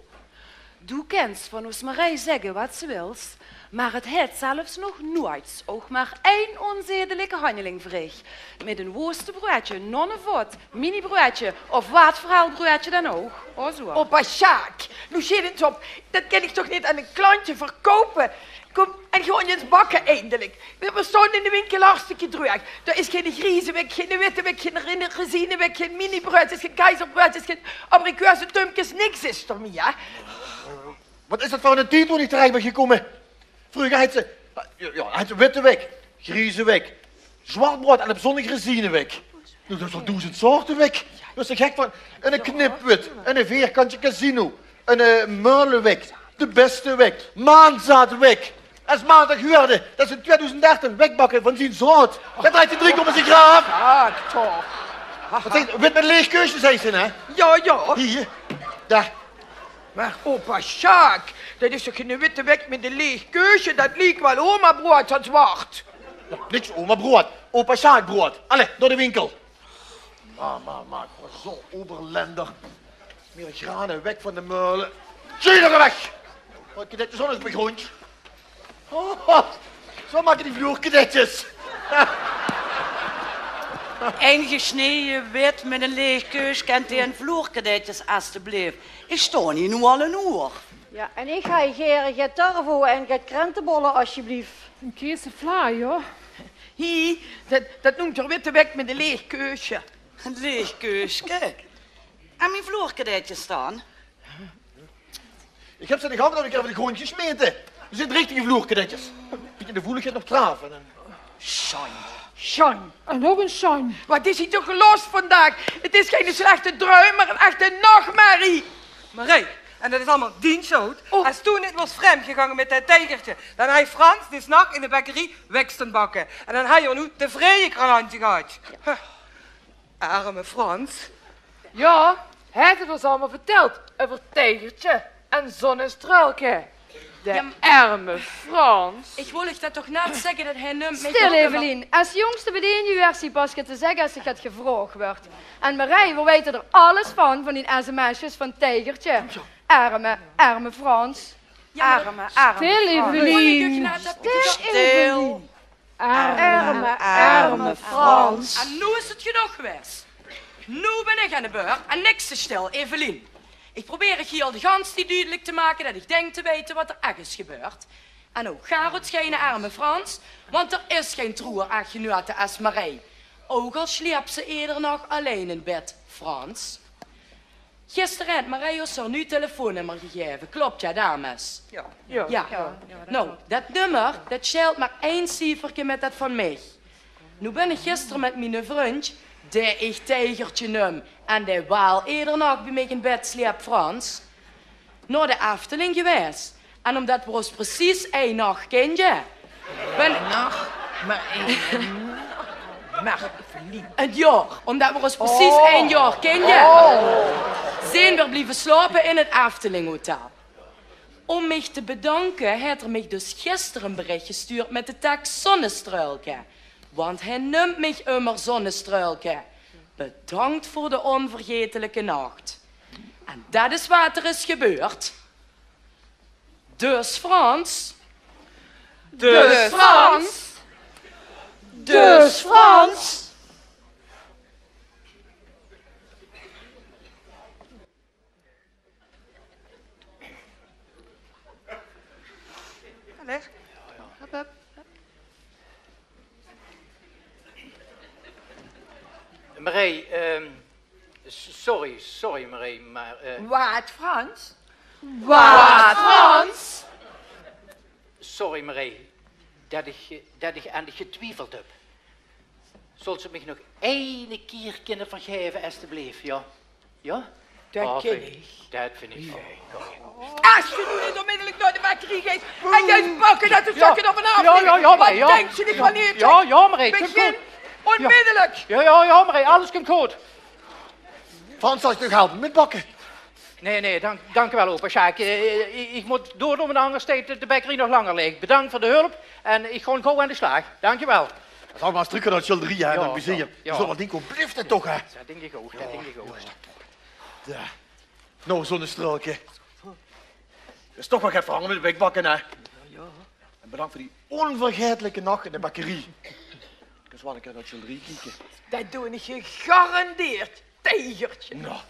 Doe kins van ós Marij zègke wat se wils, mer het haet zelfs nog noeits ouch mer ein ónzedelike hanjeling verrich. Mit ein woostebroeadje, nonnevot, minibroeadje of waat veur broeadje dan ouch. O, zoe. Opa Sjaak, noe sjeet ens op. Dat kin ich toch neet aan ein klantje verkoupe? Kóm, en gaon ins bakke eindelik. Veer staon in de winkel hartstikke dreug. Dao is geine grieze wek, geine witte wek, geine re-, reziene wek, gein minibroeadjes, gein keizerbroeadjes, gein abrikoesetumkes, niks is d'r mie, hè? Wat is dat veur eine tied wo ich terech bön gekómme? Vreuger haw ze, jao, jao, haw ze witte wek, grieze wek, zwart broad en op zóndig reziene wek. Noe, dat is al doezend soorte wik. Wat is d'r gek van? Eine knipwit, eine veerkantje casino, eine, eh, meulewik, de bèste wik, maanzaadwik. Es maandag huuerde, dat is in tweedoezend dertien wik bakke van zien zaod. Dat drejt d'r drie kómme ziech graaf. Sjaak, toch. Wat zègk, wit mèt leeg keusje, zag ze, hè? Jao, jao. Hie, dao. Mer opa Sjaak, dat is toch gein witte wik mèt ein leeg keusje? Dat liek waal omabroad, dat zwart. Niks omabroad, opa Sjaak broad. Allee, nao de winkel. Ma, ma, ma, ich waor zoe'n Oberländer. Mie grane weg van de meule. Zieë d'r weg! Wat, dat is alles begróndj. Oh, zo make die vloerkadetjes. Ein gesneje wit mèt ein leeg keusje, kènt geer ein vloerkadetjes, estebleef? Ich sjtaon hie noe al ein oer. Jao, en ich höb gaer get turvo en get krentebolle, estebleef. Ein keesevlaai, jao. Hie, dat, dat neumt geer witte wik mèt ein leeg keusje. Ein leeg keusje? En mien vloerkadetjes dan? Ich höb ze neet gehad, höb ich effe de gróndj gesmete. Ze zeen richtige vloerkadetjes. Bietje de voeligheid nog d'raaf en dan... Sjoen. Sjoen. En nog ins sjoen. Wat is hie toch los vandaag? 't Is geine slechte druim, mer ein echte nachmerrie. Marie, en dat is allemaol dien sjöld. Oh. Es doe neet waors vremd gegange mèt dat tiegertje, dan haw Frans dees nach in de bekkerie wik staon bakke. En dan haw geer noe tevreje klanke gehad. Huh. Erme Frans. Jao, haet 'r ós allemaol vertèld euver Tiegertje en Zonnestruilke. De erme Frans. Ich wol uch dat toch net zègke, dat hae neet... Stil, Evelien. Es jóngste bie de injuers zie pas get te zègke es dich get gevraog wuuert. En Marie, veer weite d'r alles van, van die sms'jes van Tiegertje. Erme, erme Frans. Jao, mer... Erme, erme Frans. Stil, Evelien. Stil, Evelien. Erme, erme Frans. En noe is 't genóg gewaes. Noe bön ich aan de beurt en niks te stil, Evelien. Ich probeer uch hie al de gans tied dudelik te make dat ich dink te weite wat d'r ech is gebeurd. En noe, gaar oet geine erme Frans, want d'r is gein troerechtgenote es Marie. Ouch al sjleep ze eder nach allein in bed, Frans. Gister haet Marie ós häör nuuj telefoonnummer gegaeve. Klop, jao, dames? Jao. Jao. Noe, dat nummer, dat sjelt mer ein cieferke mèt dat van mich. Noe bön ich gister mèt miene vrundj, dae ich Tiegertje num en dae waal eder nach bie mich in bed sjleep, Frans, nao de Efteling gewaes. En ómdat veer ós precies ein nach kinje, bön... Nach? Mer ein nach? Mer... Ein jaor. Ómdat veer ós precies ein jaor kinje, zeen veer blieve slaope in 't Efteling Hotel. Óm mich te bedanke haet 'r mich dus gister ein berich gestuurd mèt de teks Zonnestruilke. Want hae nump mich ummer Zonnestruilke. Bedank veur de ónvergaetelike nach. En dat is wat d'r is gebeurd. Dus Frans. Dus Frans. Dus Frans. Allee. Hup, hup, hup. Marie, ehm, s-, sorry, sorry Marie, mer, eh... Wat, Frans? Wat, Frans? Sorry Marie, dat ich, dat ich aan dich getwiefeld höb. Zóls se mich nog eine kier kinne vergaeve, estebleef, jao? Jao? Dat kin ich. Dat vinj ich fijn. Es se noe neet ónmiddellik nao de bekkerie geis en geis bakke, dat de zakke d'r vanaaf vlege. Jao, jao, jao, Marie, jao. Wat dinks se, ich gaon neet... Jao, jao, Marie, begin ónmiddellik. Jao, jao, jao, Marie, alles kump good. Frans, zal ich dich nog helpe mit bakke? Nae, nae, dank, dank uch waal, opa Sjaak. Eh, ich, ich mót door, want angers steit de, de bekkerie nog langer laeg. Bedank veur de hulp en ich gaon gaw aan de slaag. Dank uch waal. Zal mer ins trök nao 't sjilderie, hè, nao 't museum. Jao. Zoe'n dink, wo blief 't toch, hè? Dat dink ich ouch, dat dink ich ouch. Jao. Noe, Zonnestruilke. Is toch waal get verhange mit de bikbakke, hè? Jao, jao. En bedank veur die ónvergaetelike nach in de bekkerie. Kins waal ein kier nao 't sjilderie kieke. Dat doon ich gegarandeerd, Tiegertje. Noe.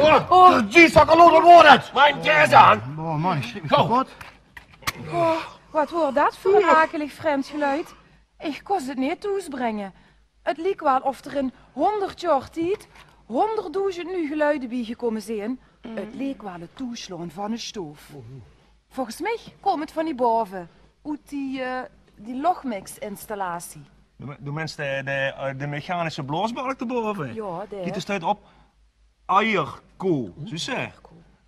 Oh, die zakkeloot, dat woor 't. Mien jas aan. Oh man, ich schrik mich kapot. Oh, wat woor dat veur ein akelig vreemd geluid? Ich kós 't neet thoes bringe. 't Liek waal of d'r in hóngerd jaor tied hóngerddoezend nuuj geluide biegekómme zeen. 't Leek waal 't toeslaon van ein sjtoof. Volges mich koom 't van die bove, oet die, eh, die lochmix-installatie. Doe, doe meins de, de, eh, de mechanische blaosbalk d'rbove? Jao, dae. Die steit op airco, zuus se?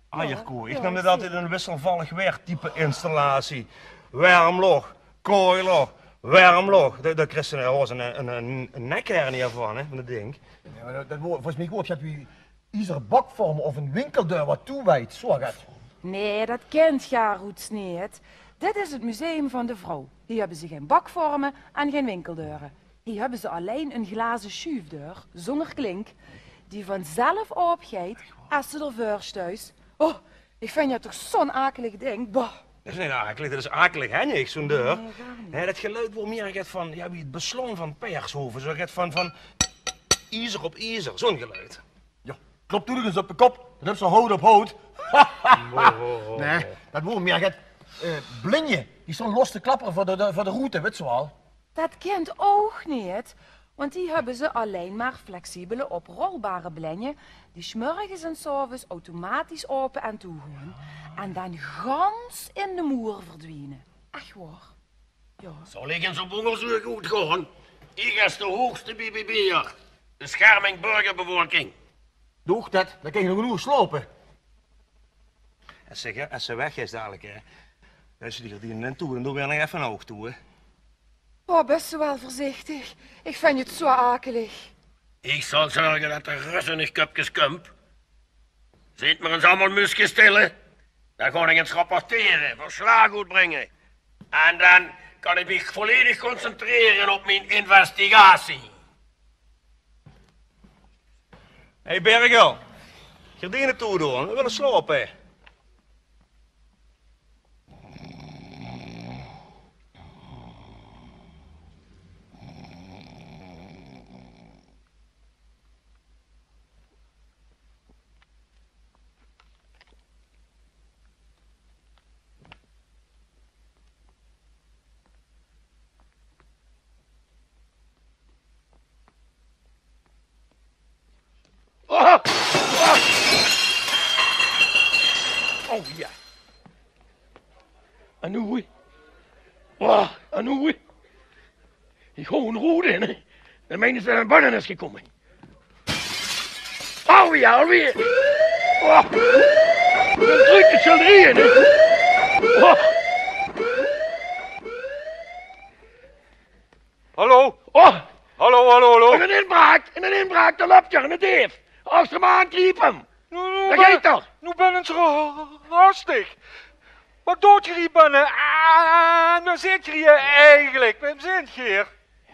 Airco. Ich naom dit altied ein wisselvallig waertype installatie. Werm loch, kaoj loch, werm loch. Dao, dao kriegs se ein, ein, ein, ein nekhernia van, hè, van det dink. Jao, mer det, det woor, volges mich woor 't get wie iezer bakvorm of ein winkeldeur wat toeweit, zoe get. Nae, det kint gaar oets neet. Dit is 't museum van de vrouw. Hie höbbe ze gein bakvorme en gein winkeldeure. Hie höbbe ze allein ein glaze sjuufdeur, zónger klink, die vanzelf aopegeit es se d'r veur steis. Oh, ich vinj det toch zoe'n akelig dink. Boah. Det is neet akelig, det is akelig, hè, neet, zoe'n deur. Nae, gaar neet. Hè, det geluid woor mieër get van, jao, wie 't beslaon van pershove. Zoe get van, van iezer op iezer, zoe'n geluid. Jao, klop toe nog ins op de kop, dan höbs se hout op hout. Ho, ho, ho, ho. Nae, det woor mieër get, eh, blinje. Die stónge los te klappere veur de, de, veur de roete, wits se waal. Det kint ouch neet, want die höbbe ze allein mer flexibele, oprolbare blinje, die 's mörges en 's aoves automatisch aope en toe gaon en dan gans in de moer verdwiene. Ech waor. Jao. Zal ich ins op óngerzeuk oetgaon? Ich es de hoogste bie, bie, bie bescherming burgerbevolking. Doog det, dan kins se nog genóg slaope. Es se, es se weg geis dalik, hè, dan doon se die gerdiene toe en doon weer nog effe ein oug toe, hè. Oh, bès se waal veurzichtig. Ich vinj 't zoe akelig. Ich zal zörge det d'r rös in de köpkes kump. Zit mer ins allemaol muskestille. Dan gaon ich ins rapportere, verslaag oetbringe. En dan kan ich mich volledig concentrere op mien investigatie. Hé, Birgel. Gerdiene toedoon, veer wille slaope. Oh, oh. Oh jao. En noe? Oh, en noe? Ich gaon roepe, hè. Dan meine ze det 'r binne is gekómme. Alweer, alweer. Oh. Dan drukt 't sjel drieën, hè. Oh. Hallo? Oh. Hallo, hallo, hallo. Ein inbraak, ein inbraak, dao löp 'r, eine deef. Achter 'm aan, griep 'm. Noe, noe, dao geit 'r. Noe bön ins ru-, rustig. Wat doot geer hie binne? Ah, en wae zeet geer hie eigelik? Wae zeet geer?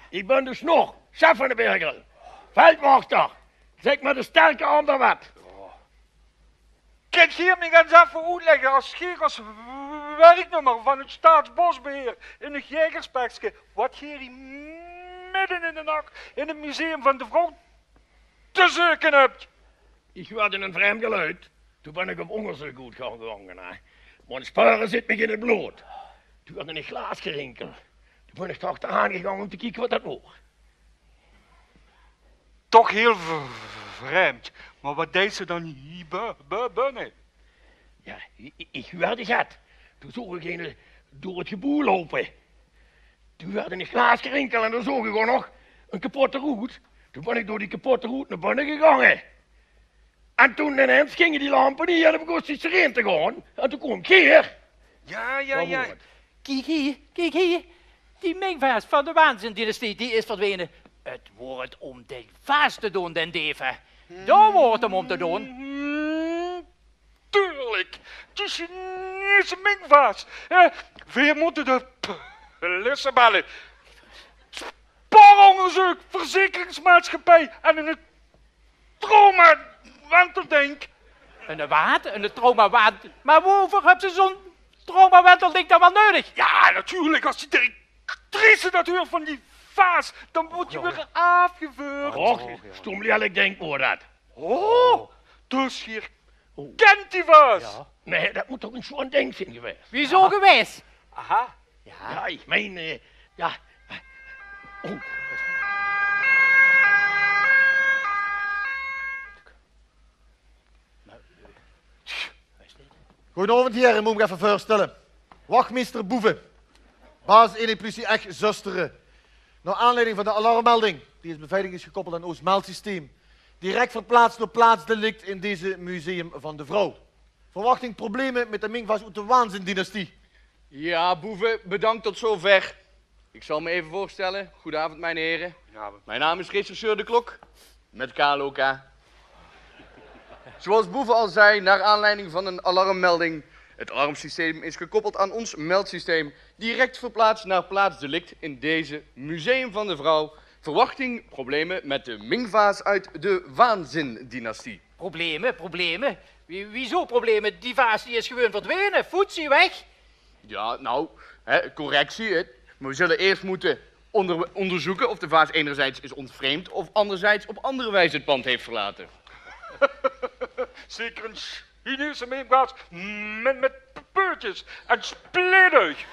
Ich bön de Snor, chef van de Birgel. Veldwachter. Zèk mer de sterke aon de wet. Kint geer mich ins effe oetlègke, es geer es werknummer van 't Staatsbosbeheer in 't jaegerspekske, wat geer hie midde in de nach in 't museum van de vrouw te zeuke höbt? Ich huuerde ein vreemd geluid. Toen bön ich op óngerzeuk oet gaon, gaon, hè. Mer 't speure zit mich in 't blood. Toen huuerde ich glaasgerinkel. Toen bön ich d'r achteraan gegange óm te kieke wat dat woor. Toch hiel v-, vreemd. Mer wat deis se dan hie bu-, bu-, binne? Jao, i-, i-, ich huuerde get. Toen zoog ich eine door 't geboew loupe. Toen huuerde ich glaasgerinkel en toen zoog ich ouch nog ein kapotte roet. Toen bön ich door die kapotte roet nao binne gegange. En toen inens ginge die lampe hie aan en begós die sireen te gaon. En toen koom geer. Jao, jao, jao. Kiek hie, kiek hie. Die mingvaas van de Waanzin-dynastie, die is verdwene. 't Woor 't óm de vaas te doon, den deef, hè. Dao woor 't 'm óm te doon. Natuurlik. Die Chinese mingvaas. Eh, veer mótte de p-, plisse belle. Speuróngerzeuk, verzekeringsmaatschappij en 'n traumawenteldink. Eine waat? Eine traumawentel-, mer woeväör höbs se zoe'n traumawenteldink dan waal neudig? Jao, natuurlik, es die directrice dat huuert van die vaas, dan weurt die weer aafgeveurd. Och, stom lierlik dink woor dat. Oh, Dus geer kènt die vaas? Jao. Nae, det mót toch ein sjoean dink zeen gewaes. Wieso gewaes? Aha. Jao. Jao, ich mein, eh, jao. Oh. Goojenaovend, hiere, mót ich mich effe veurstelle. Wachmeister Boeve, basiseenheid pliesie Ech-Zöstere. Nao aanleiding van de alarmmelding, die is beveiligings gekoppeld aan ós meldsysteem, direct verplaatst nao plaats delict in deze Museum van de Vrouw. Verwachting: probleme mit de Mingvaas oet de Waanzin-dynastie. Ja, Boeve, bedankt tot zover. Ik zal me even voorstellen. Goedenavond, mijn heren. Goedenavond. Mijn naam is rechercheur De Klok. Met K L O K. Zoals Boeve al zei, naar aanleiding van een alarmmelding. Het alarmsysteem is gekoppeld aan ons meldsysteem. Direct verplaatst naar plaats delict in deze Museum van de Vrouw. Verwachting: problemen met de Mingvaas uit de Waanzin-dynastie. Probleme, probleme? Wie, wieso probleme? Die vaas die is gewoon verdwenen. Foetsie, weg. Ja, nou, hè, correctie. Hè. We zullen eerst moeten onder-, onderzoeken of de vaas enerzijds is ontvreemd of anderzijds op andere wijze het pand heeft verlaten. Zeker een Chinese meemkaas met, met peurtjes en spleeduig.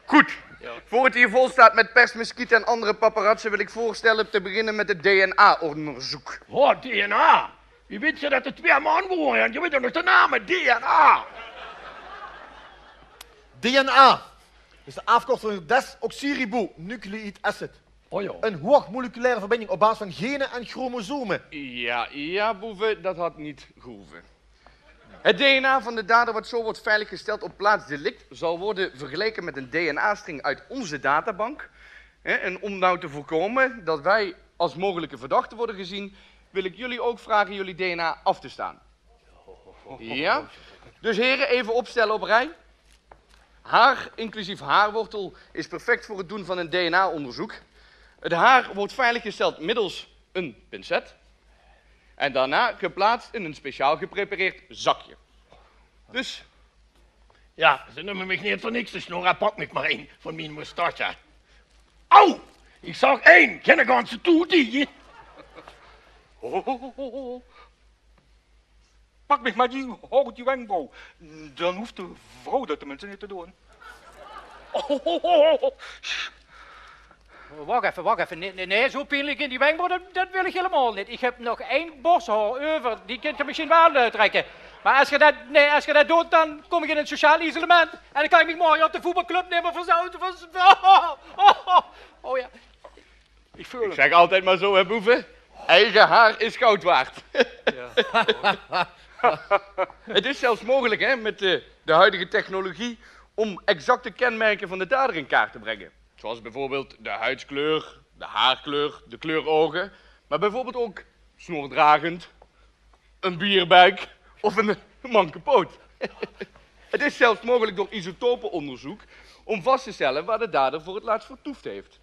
Goed. Ja. Voor het hier vol staat met persmuskieten en andere paparazzen, wil ik voorstellen te beginnen met het D N A-onderzoek. Oh, D N A. Wie wèt geer det d'r twee man wore en geer wèt nog de name? D N A. D N A is de aafkorting van desoxyribonucleic acid. Oh ja. Een hoogmoleculaire verbinding op basis van genen en chromosomen. Ja, ja, Boeve, dat had niet gehoeven. Het D N A van de dader, wat zo wordt veiliggesteld op plaats delict, zal worden vergeleken met een D N A-string uit onze databank. Hè, en om nou te voorkomen dat wij als mogelijke verdachten worden gezien, wil ik jullie ook vragen jullie D N A af te staan. Ja? Dus heren, even opstellen op rij. Haar, inclusief haarwortel, is perfect voor het doen van een D N A-onderzoek. Het haar wordt veiliggesteld middels een pincet en daarna geplaatst in een speciaal geprepareerd zakje. Dus ja, ze neume mich neet veur niks de snor. Pak mich mer ein van mien moustache. Au! Ich zag ein, geine ganse toetie. Ho, ho, ho, ho, ho. Pak mich mer die, hoor, die wenkbrauw. Dan hoof de vrouw det tenminste neet te doon. Ho, ho, ho, ho. Wach effe, wach effe. Nae, nae, nae, zo pienlik in die wenkbrauw, det, det wil ich hielemaol neet. Ich höb nog ein borshaor euver, die kint geer mesjien waal, eh, trèkke. Mer es geer det, nae, es geer det doot, dan kóm ich in 't sociaal isolement. En dan kan ich mich morge op de voetbalclub neet mier verzoute. Van, oh, oh, oh, oh, ja. Ik zeg altijd maar zo, hè, Boeve? Eigen haar is goud waard. Ja. Het is zelfs mogelijk, hè, met de, de huidige technologie, om exacte kenmerken van de dader in kaart te brengen. Zoals bijvoorbeeld de huidskleur, de haarkleur, de kleur ogen, maar bijvoorbeeld ook snordragend, een bierbuik of een manke poot. Het is zelfs mogelijk door isotopenonderzoek om vast te stellen waar de dader voor het laatst vertoefd heeft.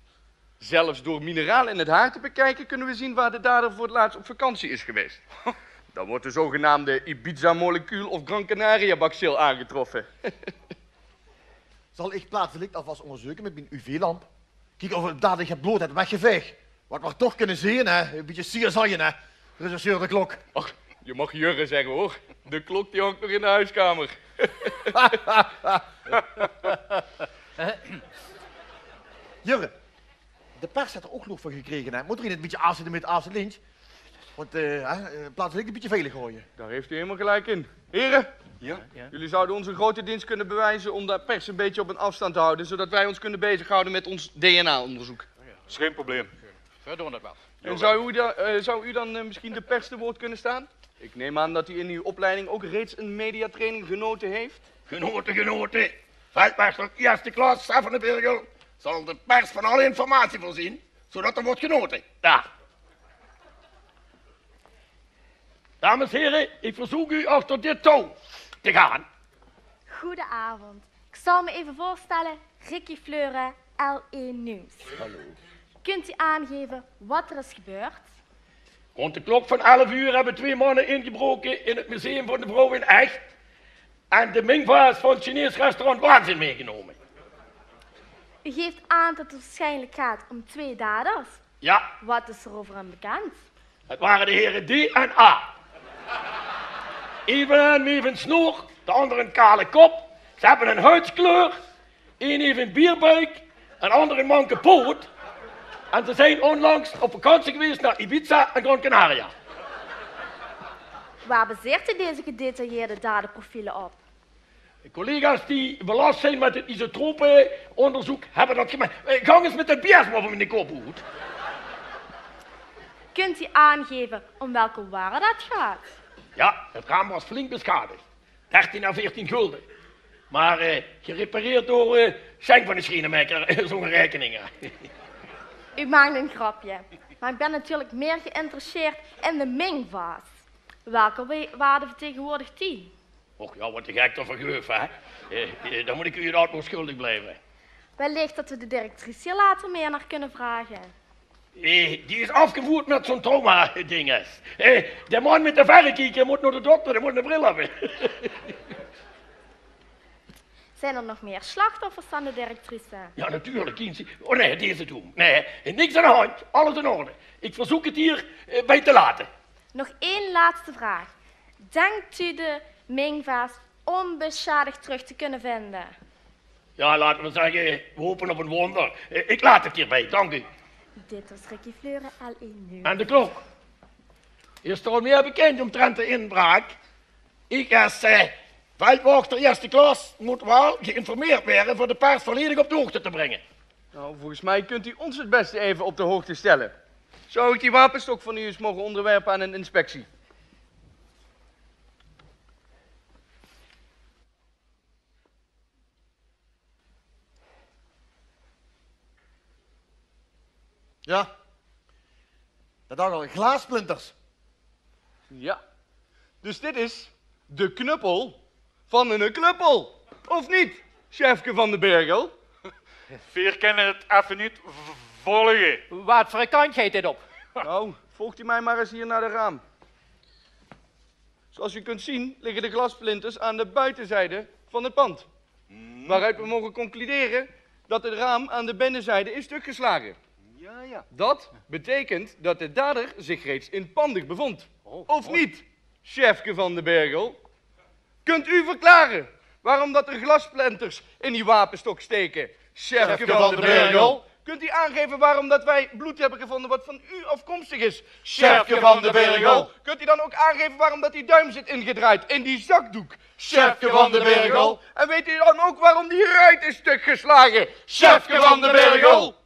Zelfs door mineralen in het haar te bekijken kunnen we zien waar de dader voor het laatst op vakantie is geweest. Dan wordt de zogenaamde Ibiza-molecuul of Gran Canaria-bacil aangetroffen. Zal ich plaats delict alvas óngerzeuke mit mien U V-lamp? Kiek of det ich 't blood höb weggevaeg. Wat v'r toch kinne zeen, hè? E bietje sierzaie, hè? Regisseur De Klok. Och, je mag Jurre zeggen, hoor. De klok, die hangt nog in de huiskamer. Jurre, de pers haet d'r ouch loef van gekrege, hè? Mót d'r ein bietje aafzètte mit Aafse Lintj? Want, eh, hè, eh, plaats delict e bietje veilig haoje. Daar heeft u helemaal gelijk in. Heren, ja? Ja. Jullie zouden ons een grote dienst kunnen bewijzen om de pers een beetje op een afstand te houden, zodat wij ons kunnen bezighouden met ons D N A-onderzoek. Is geen probleem. Veer doon det waal. En zou u dan, eh, zou u dan, eh, misschien de pers te woord kunnen staan? Ik neem aan dat u in uw opleiding ook reeds een mediatraining genoten heeft? Genote, genote. Veldmeester eerste klas, Stefan de Birgel, zal de pers van alle informatie voorzien, zodat er wordt genoten. Daar. Dames, heren, ik verzoek u achter dit touw te gaan. Goedenavond. Ik zal me even voorstellen, Ricky Fleuren, L één Nieuws. Hallo. Kunt u aangeven wat er is gebeurd? Rond de klok van elf uur hebben twee mannen ingebroken in het Museum van de Vrouw in Echt en de mingvaas van het Chinees restaurant Waanzin meegenomen. U geeft aan dat het waarschijnlijk gaat om twee daders. Ja. Wat is er over hen bekend? Het ware de here D en A. Eén van hen heef 'n snor, de anger 'n kale kop. Ze hebbe 'n huidskleur, eén heef 'n bierbuik, 'n anger 'n manke poot. En ze zien onlangs op vakantie gewees nao Ibiza en Gran Canaria. Waar baseert u deze gedetailleerde daderprofielen op? De collega's die belast zien met het isotopenonderzoek hebbe dat gemaak. Eh, gang ens met dat bier ens mer van miene kop oet. Kunt u aangeven om welke waarde dat gaat? Ja, het raam was flink beschadigd. Dertien à veertien gulden. Maar, eh, gerepareerd door, eh, Seng van de Schrienemaeker, zónger rekening. U maakt een grapje, maar ik ben natuurlijk meer geïnteresseerd in de Mingvaas. Welke we- waarde vertegenwoordigt die? Och ja, wat de gek d'r veur geuf, hè. Eh, eh, dan moet ik u het antwoord schuldig blijven. Wellicht dat we de directrice hier later meer naar kunnen vragen. Eh, die is afgevoerd met zo'n trauma-dinges. Eh, de man met de verrekieker moet naar de dokter, die moet 'ne bril hebben. Zijn er nog meer slachtoffers van de directrice? Ja, natuurlijk, Kiensie. Oh nee, deze toen. Nee, niks aan de hand. Alles in orde. Ik verzoek het hier, eh, bij te laten. Nog één laatste vraag. Denkt u de Mingvaas onbeschadigd terug te kunnen vinden? Ja, laten we zeggen, we hopen op een wonder. Eh, ik laat het hierbij, dank u. Dit was Ricky Fleuren, L één Nieuws. En de klok. Is er al meer bekend omtrent de inbraak? Ik als, eh, veldwachter eerste klas moet wel geïnformeerd worden voor de pers volledig op de hoogte te brengen. Nou, volgens mij kunt u ons het beste even op de hoogte stellen. Zou ik die wapenstok van u eens mogen onderwerpen aan een inspectie? Ja. Dat had al glaasplinters. Ja. Dus dit is de knuppel van een knuppel. Of niet, Sjefke van de Bergel? Veer kinne het effe niet v- volge. Wat voor een kant geit dit op? Nou, volgt u mij maar eens hier naar de raam. Zoals u kunt zien liggen de glassplinters aan de buitenzijde van het pand. Waaruit we mogen concluderen dat het raam aan de binnenzijde is stukgeslagen. Ja, ja. Dat betekent dat de dader zich reeds inpandig bevond. Oh, of niet, Sjefke van de Bergel? Kunt u verklaren waarom dat er glassplinters in die wapenstok steken, Sjefke van de Bergel? Kunt u aangeven waarom dat wij bloed hebben gevonden wat van u afkomstig is, Sjefke van de Bergel? Kunt u dan ook aangeven waarom dat die duim zit ingedraaid in die zakdoek, Sjefke van de Bergel? En weet u dan ook waarom die ruit is stukgeslagen, Sjefke van de Bergel?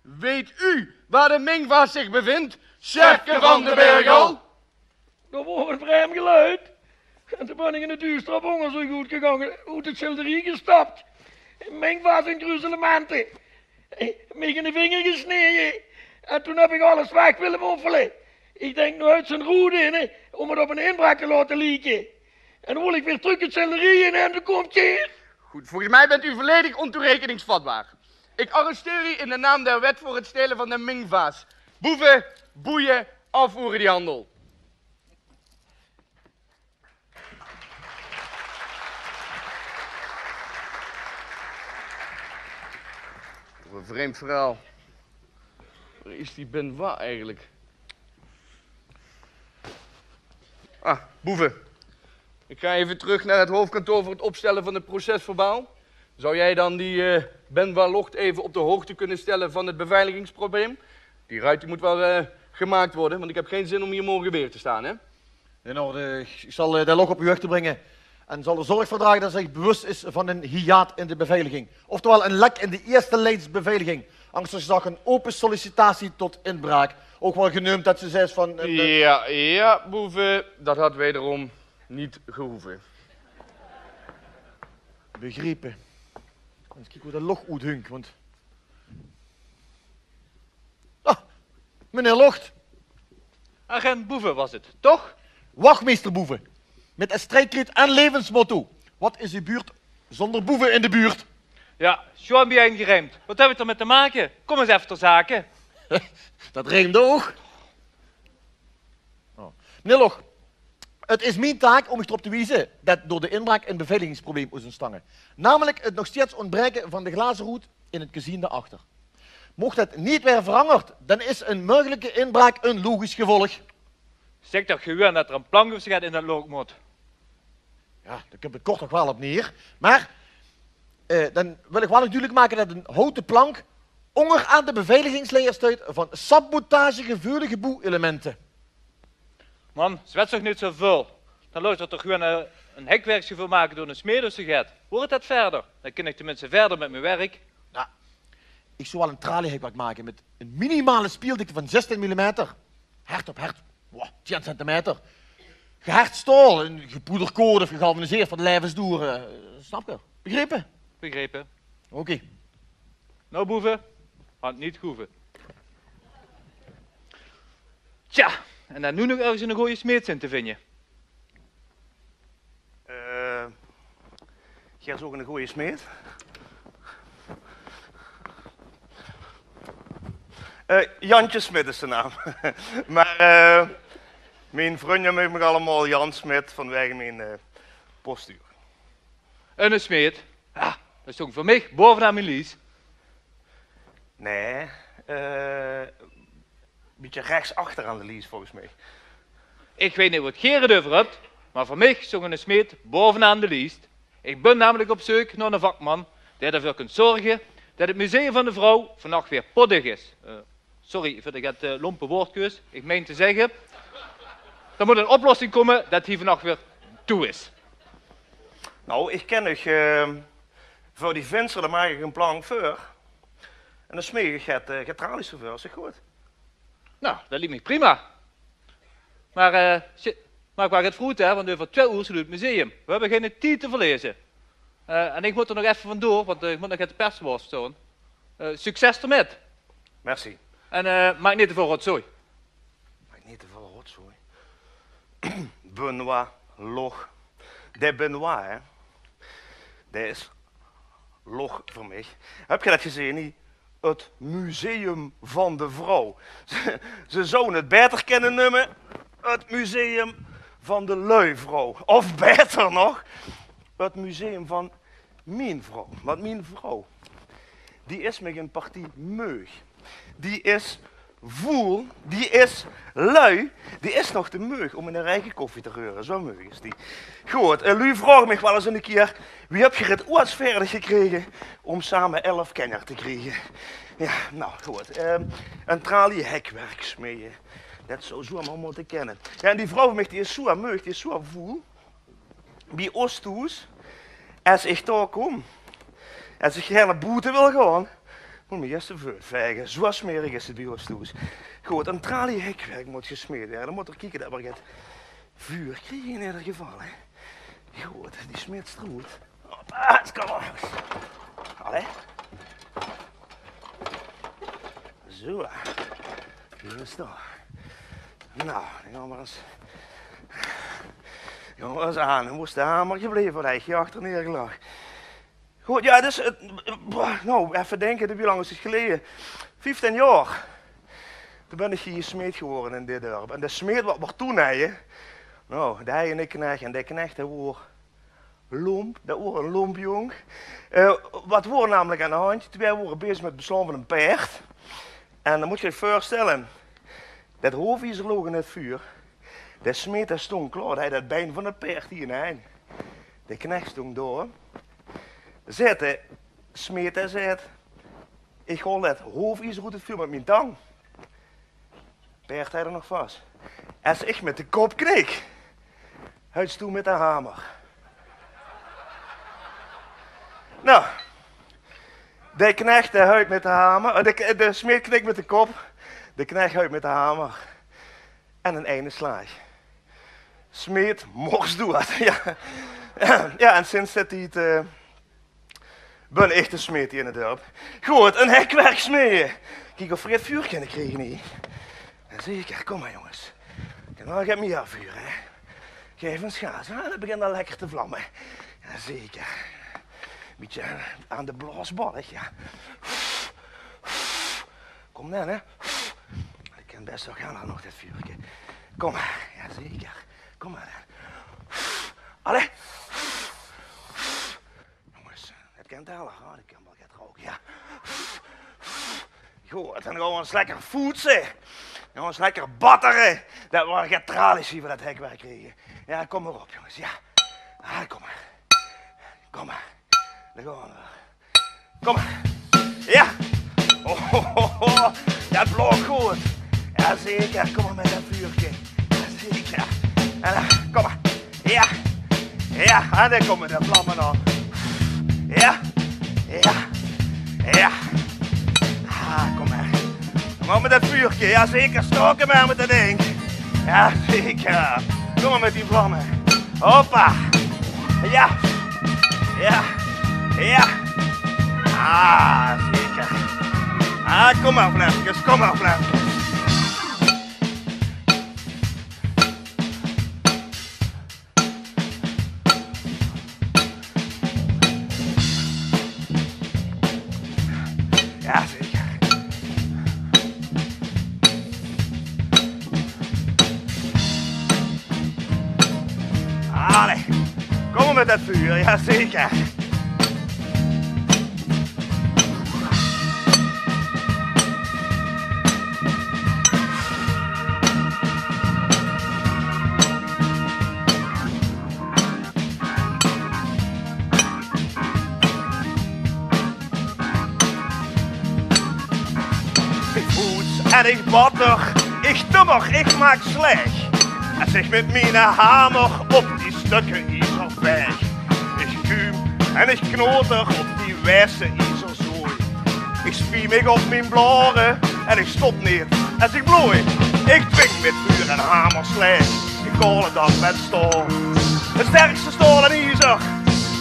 Weet u waar de Mingvaas zich bevindt, Sjefke van de Bergel? Dat woor e vreem geluid. En toen bin ik in 't duuster op óngerzeuk oetgegange, oet 't sjilderie gestap. Mingvaas in gruzelemente. Mich in de vinger gesneje. En toen heb ik alles weg wille moffele. Ik denk, noe huit ze 'n roet in, hè, om 't op 'n inbraak te laote lieke. En woel ik weer trök 't sjilderie in en toen komt geer. Goed, volgens mij bent u volledig ontoerekeningsvatbaar. Ik arresteer u in de naam der wet voor het stelen van de Mingvaas. Boeven, boeien, afvoeren die handel. Wat een vreemd verhaal. Waar is die Benoit eigenlijk? Ah, boeven. Ik ga even terug naar het hoofdkantoor voor het opstellen van het proces-verbaal. Zou jij dan die eh Benoit Locht even op de hoogte kunnen stellen van het beveiligingsprobleem? Die ruit die moet wel eh gemaakt worden, want ik heb geen zin om hier morgen weer te staan, hè? In orde, ich zal eh, de Loch op uw hoogte bringe en zal d'r zorg veur drage dat 'r zich bewust is van 'n hiaat in de beveiliging. Oftewel 'n lek in de eerste lijnsbeveiliging. Angers gezag 'n open sollicitatie tot inbraak. Ook wel geneumd dat ze zes van 'n eh, Ja, ja, Boeve, dat had wederom niet gehoeven. Begrepe. Ens kieke hoe de Loch oethunk, want Ah, meneer Locht. Agent Boeve was het, toch? Wachtmeester Boeve. Met een strijdkreet en levensmotto: wat is de buurt zonder Boeve in de buurt? Ja, sjoon biejein gereimd. Wat heb ik er met te maken? Kom ens effe ter zake. Dat reimde ook. Oh. Meneer Loch, het is mien taak om uch d'rop te wieze dat door de inbraak 'n beveiligingsprobleem is ontstange. Namelijk het nog steeds ontbreken van de glazen roet in het kezien daarachter. Mocht dat niet worden verangerd, dan is 'n mogelijke inbraak 'n logisch gevolg. Zeg toch gewoon dat er 'n plank of zoget in dat look moet. Ja, daar kump het kort nog wel op neer. Maar eh, dan wil ik wel nog duidelijk maken dat 'n houten plank onder aan de beveiligingsleier stuit van sabotagegevoelige boewelementen. Man, zwets toch niet zo veul. Dan laot er toch gewoon eh, 'n hekwerkske veur make door 'ne smeed of zoget. Hoe het dat verder? Dan kin ik tenminste verder met mien werk. Nou, ik zou wel 'n traliehekwerk maken met 'n minimale speeldikte van zestien millimeter. Hert op hert, wow, tien centimeter. Geherd staal, 'n gepoederd koord of gegalvaniseerd voor de levensduur. Eh, snap je? Begrepen? Begrepen. Oké. Nou, Boeve, had niet gehoeven. Tja, en dan nu nog ergens 'ne gooie smeed zien te vinje. Eh, Geer zoekt 'ne gooie smeed? Eh, Jantje Smit is de naam. Maar eh, mien vrunj neume mich allemaol Jan Smit vanwege mien eh, postuur. En 'ne smeed? Ja, dat stong veur mich bovenaan mien lies. Nee, eh, bietje rechts achter aan de lies volgens mich. Ik weet niet wat geer het euver hebt, maar veur mich stong 'ne smeed bovenaan de lies. Ik bön namelijk op zeuk nao 'ne vakman dae d'rveur kunt zorge dat het museum van de vrouw vannach weer pottig is. Eh, sorry veur de get eh, lompe woordkeus. Ik mein te zegge, d'r moet 'n oplossing komme dat hie vannach weer toe is. Nou, ik ken uch eh, veur die vinster, daar maak ik 'n plank veur. En dan smeeg ik get, eh, get tralies d'rveur, is dat good? Nou, dat liek mich prima. Maar eh, sj-, maak waal get vroet, hè, want euver twee oer sluut het museum. We hebbe geine tied te verleze. Eh, en ik moet er nog effe vandoor, want eh, ik moet nog get de persbos vertoon. Eh, succes d'rmet. Merci. En eh, maak niet te veul rotzooi. Maak niet te veul rotzooi. Benoit Loch. De Benoit, hè. De is Loch veur mich. Hebt geer dat gezeen, nie? Het museum van de vrouw. Ze, ze zouden het beter kunnen neume: het museum van de lui vrouw. Of beter nog, het museum van mien vrouw. Want mien vrouw, die is mich 'n partie meug. Die is voel, die is lui, die is nog te meug om in 'n rijke koffie te reure. Zo meug is die. Good, eh, lui vraoge mich wel ens 'ne kier: wie hebt geer het ooit verdig gekrege om same elf kenjer te kriege? Ja, nou, good. Eh, 'n traliehekwerk smeje. Dat zou zomaar motte kenne. Ja, en die vrouw van mich, die is zo meug, die is zo voel. Bie os thoes, es ik dao kom, es ik gaer nao boete wil gaon, moet ik mich eerst de veut vege. Zo smerig is het bie os thoes. Good, 'n traliehekwerk moet gesmeed waere. Dan moet er kieke dat we get vuur kriege in eder geval, hè. Good, die smeed stroet. Hoppa, kom maar. Allee. Zo. Juist dan. Nou, dan gaon we ens, gaon we ens aan. Dan mos de hamer gebleve, had ik hie achter neergelag. Good, ja, dus, eh, nou, effe dinke, wie lang is het geleje? Vieftien jaor. Toen ben ik hie smeed gewore in dit dörp. En de smeed wat we toen heie, nou, dae heie 'ne knech. En de knech, dae woor lomp, dat woor 'ne lomp jong. Eh, wat woor namelijk aan de hand? Twee woore bezig met het beslaan van 'n paerd. En dan moet ge uch veurstelle, dat hoofiezer loog in het vuur. De smeed dae stóng klaor, dae haw det bein van 't paerd hie, hè. De knech stóng dao. Zaet de smeed, dae zaet: "Ich haol det hoofiezer oet 't vuur mit mien tang." Paerd haw 'r nog vas. "Es ich mit de kop knik, huits doe mit de hamer." Noe, de knech, dae huit mit de hamer, eh, de, de smeed knik mit de kop, de knech huit mit de hamer. En ein eine slaag. Smeed, mors doed. Jao. Jao, en sinds dae tied, eh, bön ich de smeed hie in 't dörp. Good, ein hekwerk smeje. Kiek of v'r 't vuur kinne kriege, hè. Jao, zeker, kóm mer, jónges. Kóm mer, gaef mich 't vuur, hè. Gaef ins gaas, hè. Det begint al lekker te vlamme. Jao, zeker. Bietje aan de blaosbalk, jao. Kóm dan, hè. Det kin bès waal gaon nog, det vuurke. Kóm mer, jao, zeker. Kóm mer dan. Allee. Jónges, det kin al, hè. Det kin waal get rouke, jao. Good, dan gaon v'r ins lekker foetse. Gaon v'r ins lekker battere. Det v'r get tralies hie van det hekwerk kriege. Jao, kóm mer op, jónges. Jao. Ah, kóm mer. Kóm mer. Dao gaon v'r. Kóm mer. Jao. Oh, oh, oh, oh. Det blaos good. Jao, zeker. Kóm mer mit det vuurke. Jao, zeker. En dan, kóm mer. Jao. Jao, en dan kómme de vlamme aan. Jao. Jao. Jao. Ah, kóm mer. Kóm mer mit det vuurke. Jao, zeker. Staok mer mit det dink. Jao, zeker. Kóm mer mit die vlamme. Hoppa. Jao. Jao. Jao. Ah, zeker. Ah, kóm mer, vlemmekes, kóm mer, vlemmekes. Jao, zeker. Allee, kóm mer mit det vuur, jao, zeker. Ich foets en ich batter, ich tummer, ich maak slaeg. Es ich mit miene hamer op die stökker iezer vaeg. Ich kuum en ich knoter op die waesse iezer zooi. Ich spie mich op mien blaore en ich stop neet es ich blooi. Ich dwing mit vuur en hamerslaeg, ich kaol 't af mit staol. 't Sterkste staol en iezer,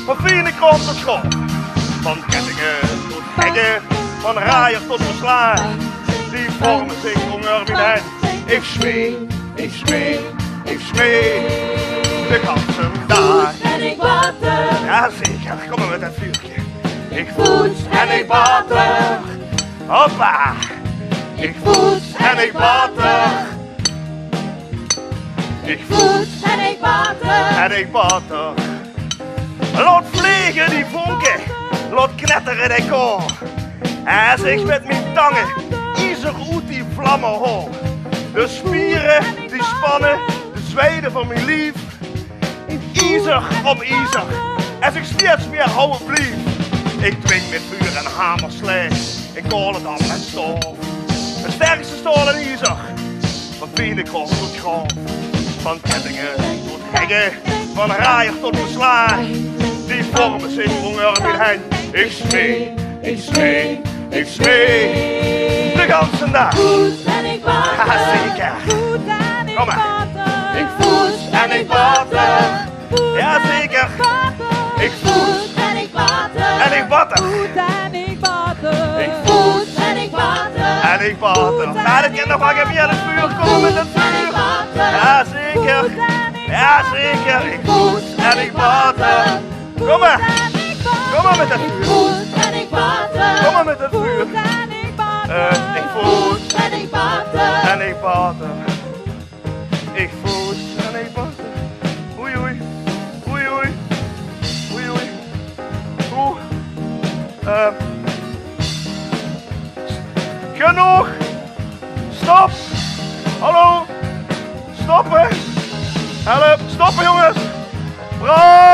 van fiene kraom tot schraop. Van kettinge tot hegge, van rajer tot beslaag. Die vorme zich ónger mien henj. Ich smee, ich smee, ich smee. De ganse daag. Jao, zeker. Kóm mer mit det vuurke. Ich foets en ich batter. Hoppa. Ich foets en ich batter. Ich foets en ich batter. En ich batter. Laot vlege die vonke, laot knettere de kaol. Es ich mit mien tange iezer oet die vlamme haol. De spiere die spanne, de zweide van mien lief. Iezer op iezer, es ich steeds mieë houwe blief. Ich dwing mit vuur en hamerslaeg, ich kaol 't af mit staol. 't Sterkste staol en iezer, van fiene kraom tot schraop. Van kettinge tot hegge, van rajer tot beslaag. Die vorme zich ónger mien henj. Ich smee, ich smee, ich smee. De ganse daag. Jao, zeker. Kóm mer. Ich foets en ich batter. Jao, zeker. Ich foets en ich batter. Ich foets en ich batter. Jao, det kin nog waal get mieë aan 't vuur. Kóm mer mit 't vuur. Jao, zeker. Jao, zeker. Ich foets en ich batter. Kóm mer. Kóm mer mit 't vuur. Kóm mer mit 't vuur. Eh, ich foets en ich batter. Ich foets en ich batter. Oei, oei. Oei, oei. Oei, oei. Oeh. Eh. Genóg. Stop. Hallo. Stoppe. Help, stoppe jonges! Brand!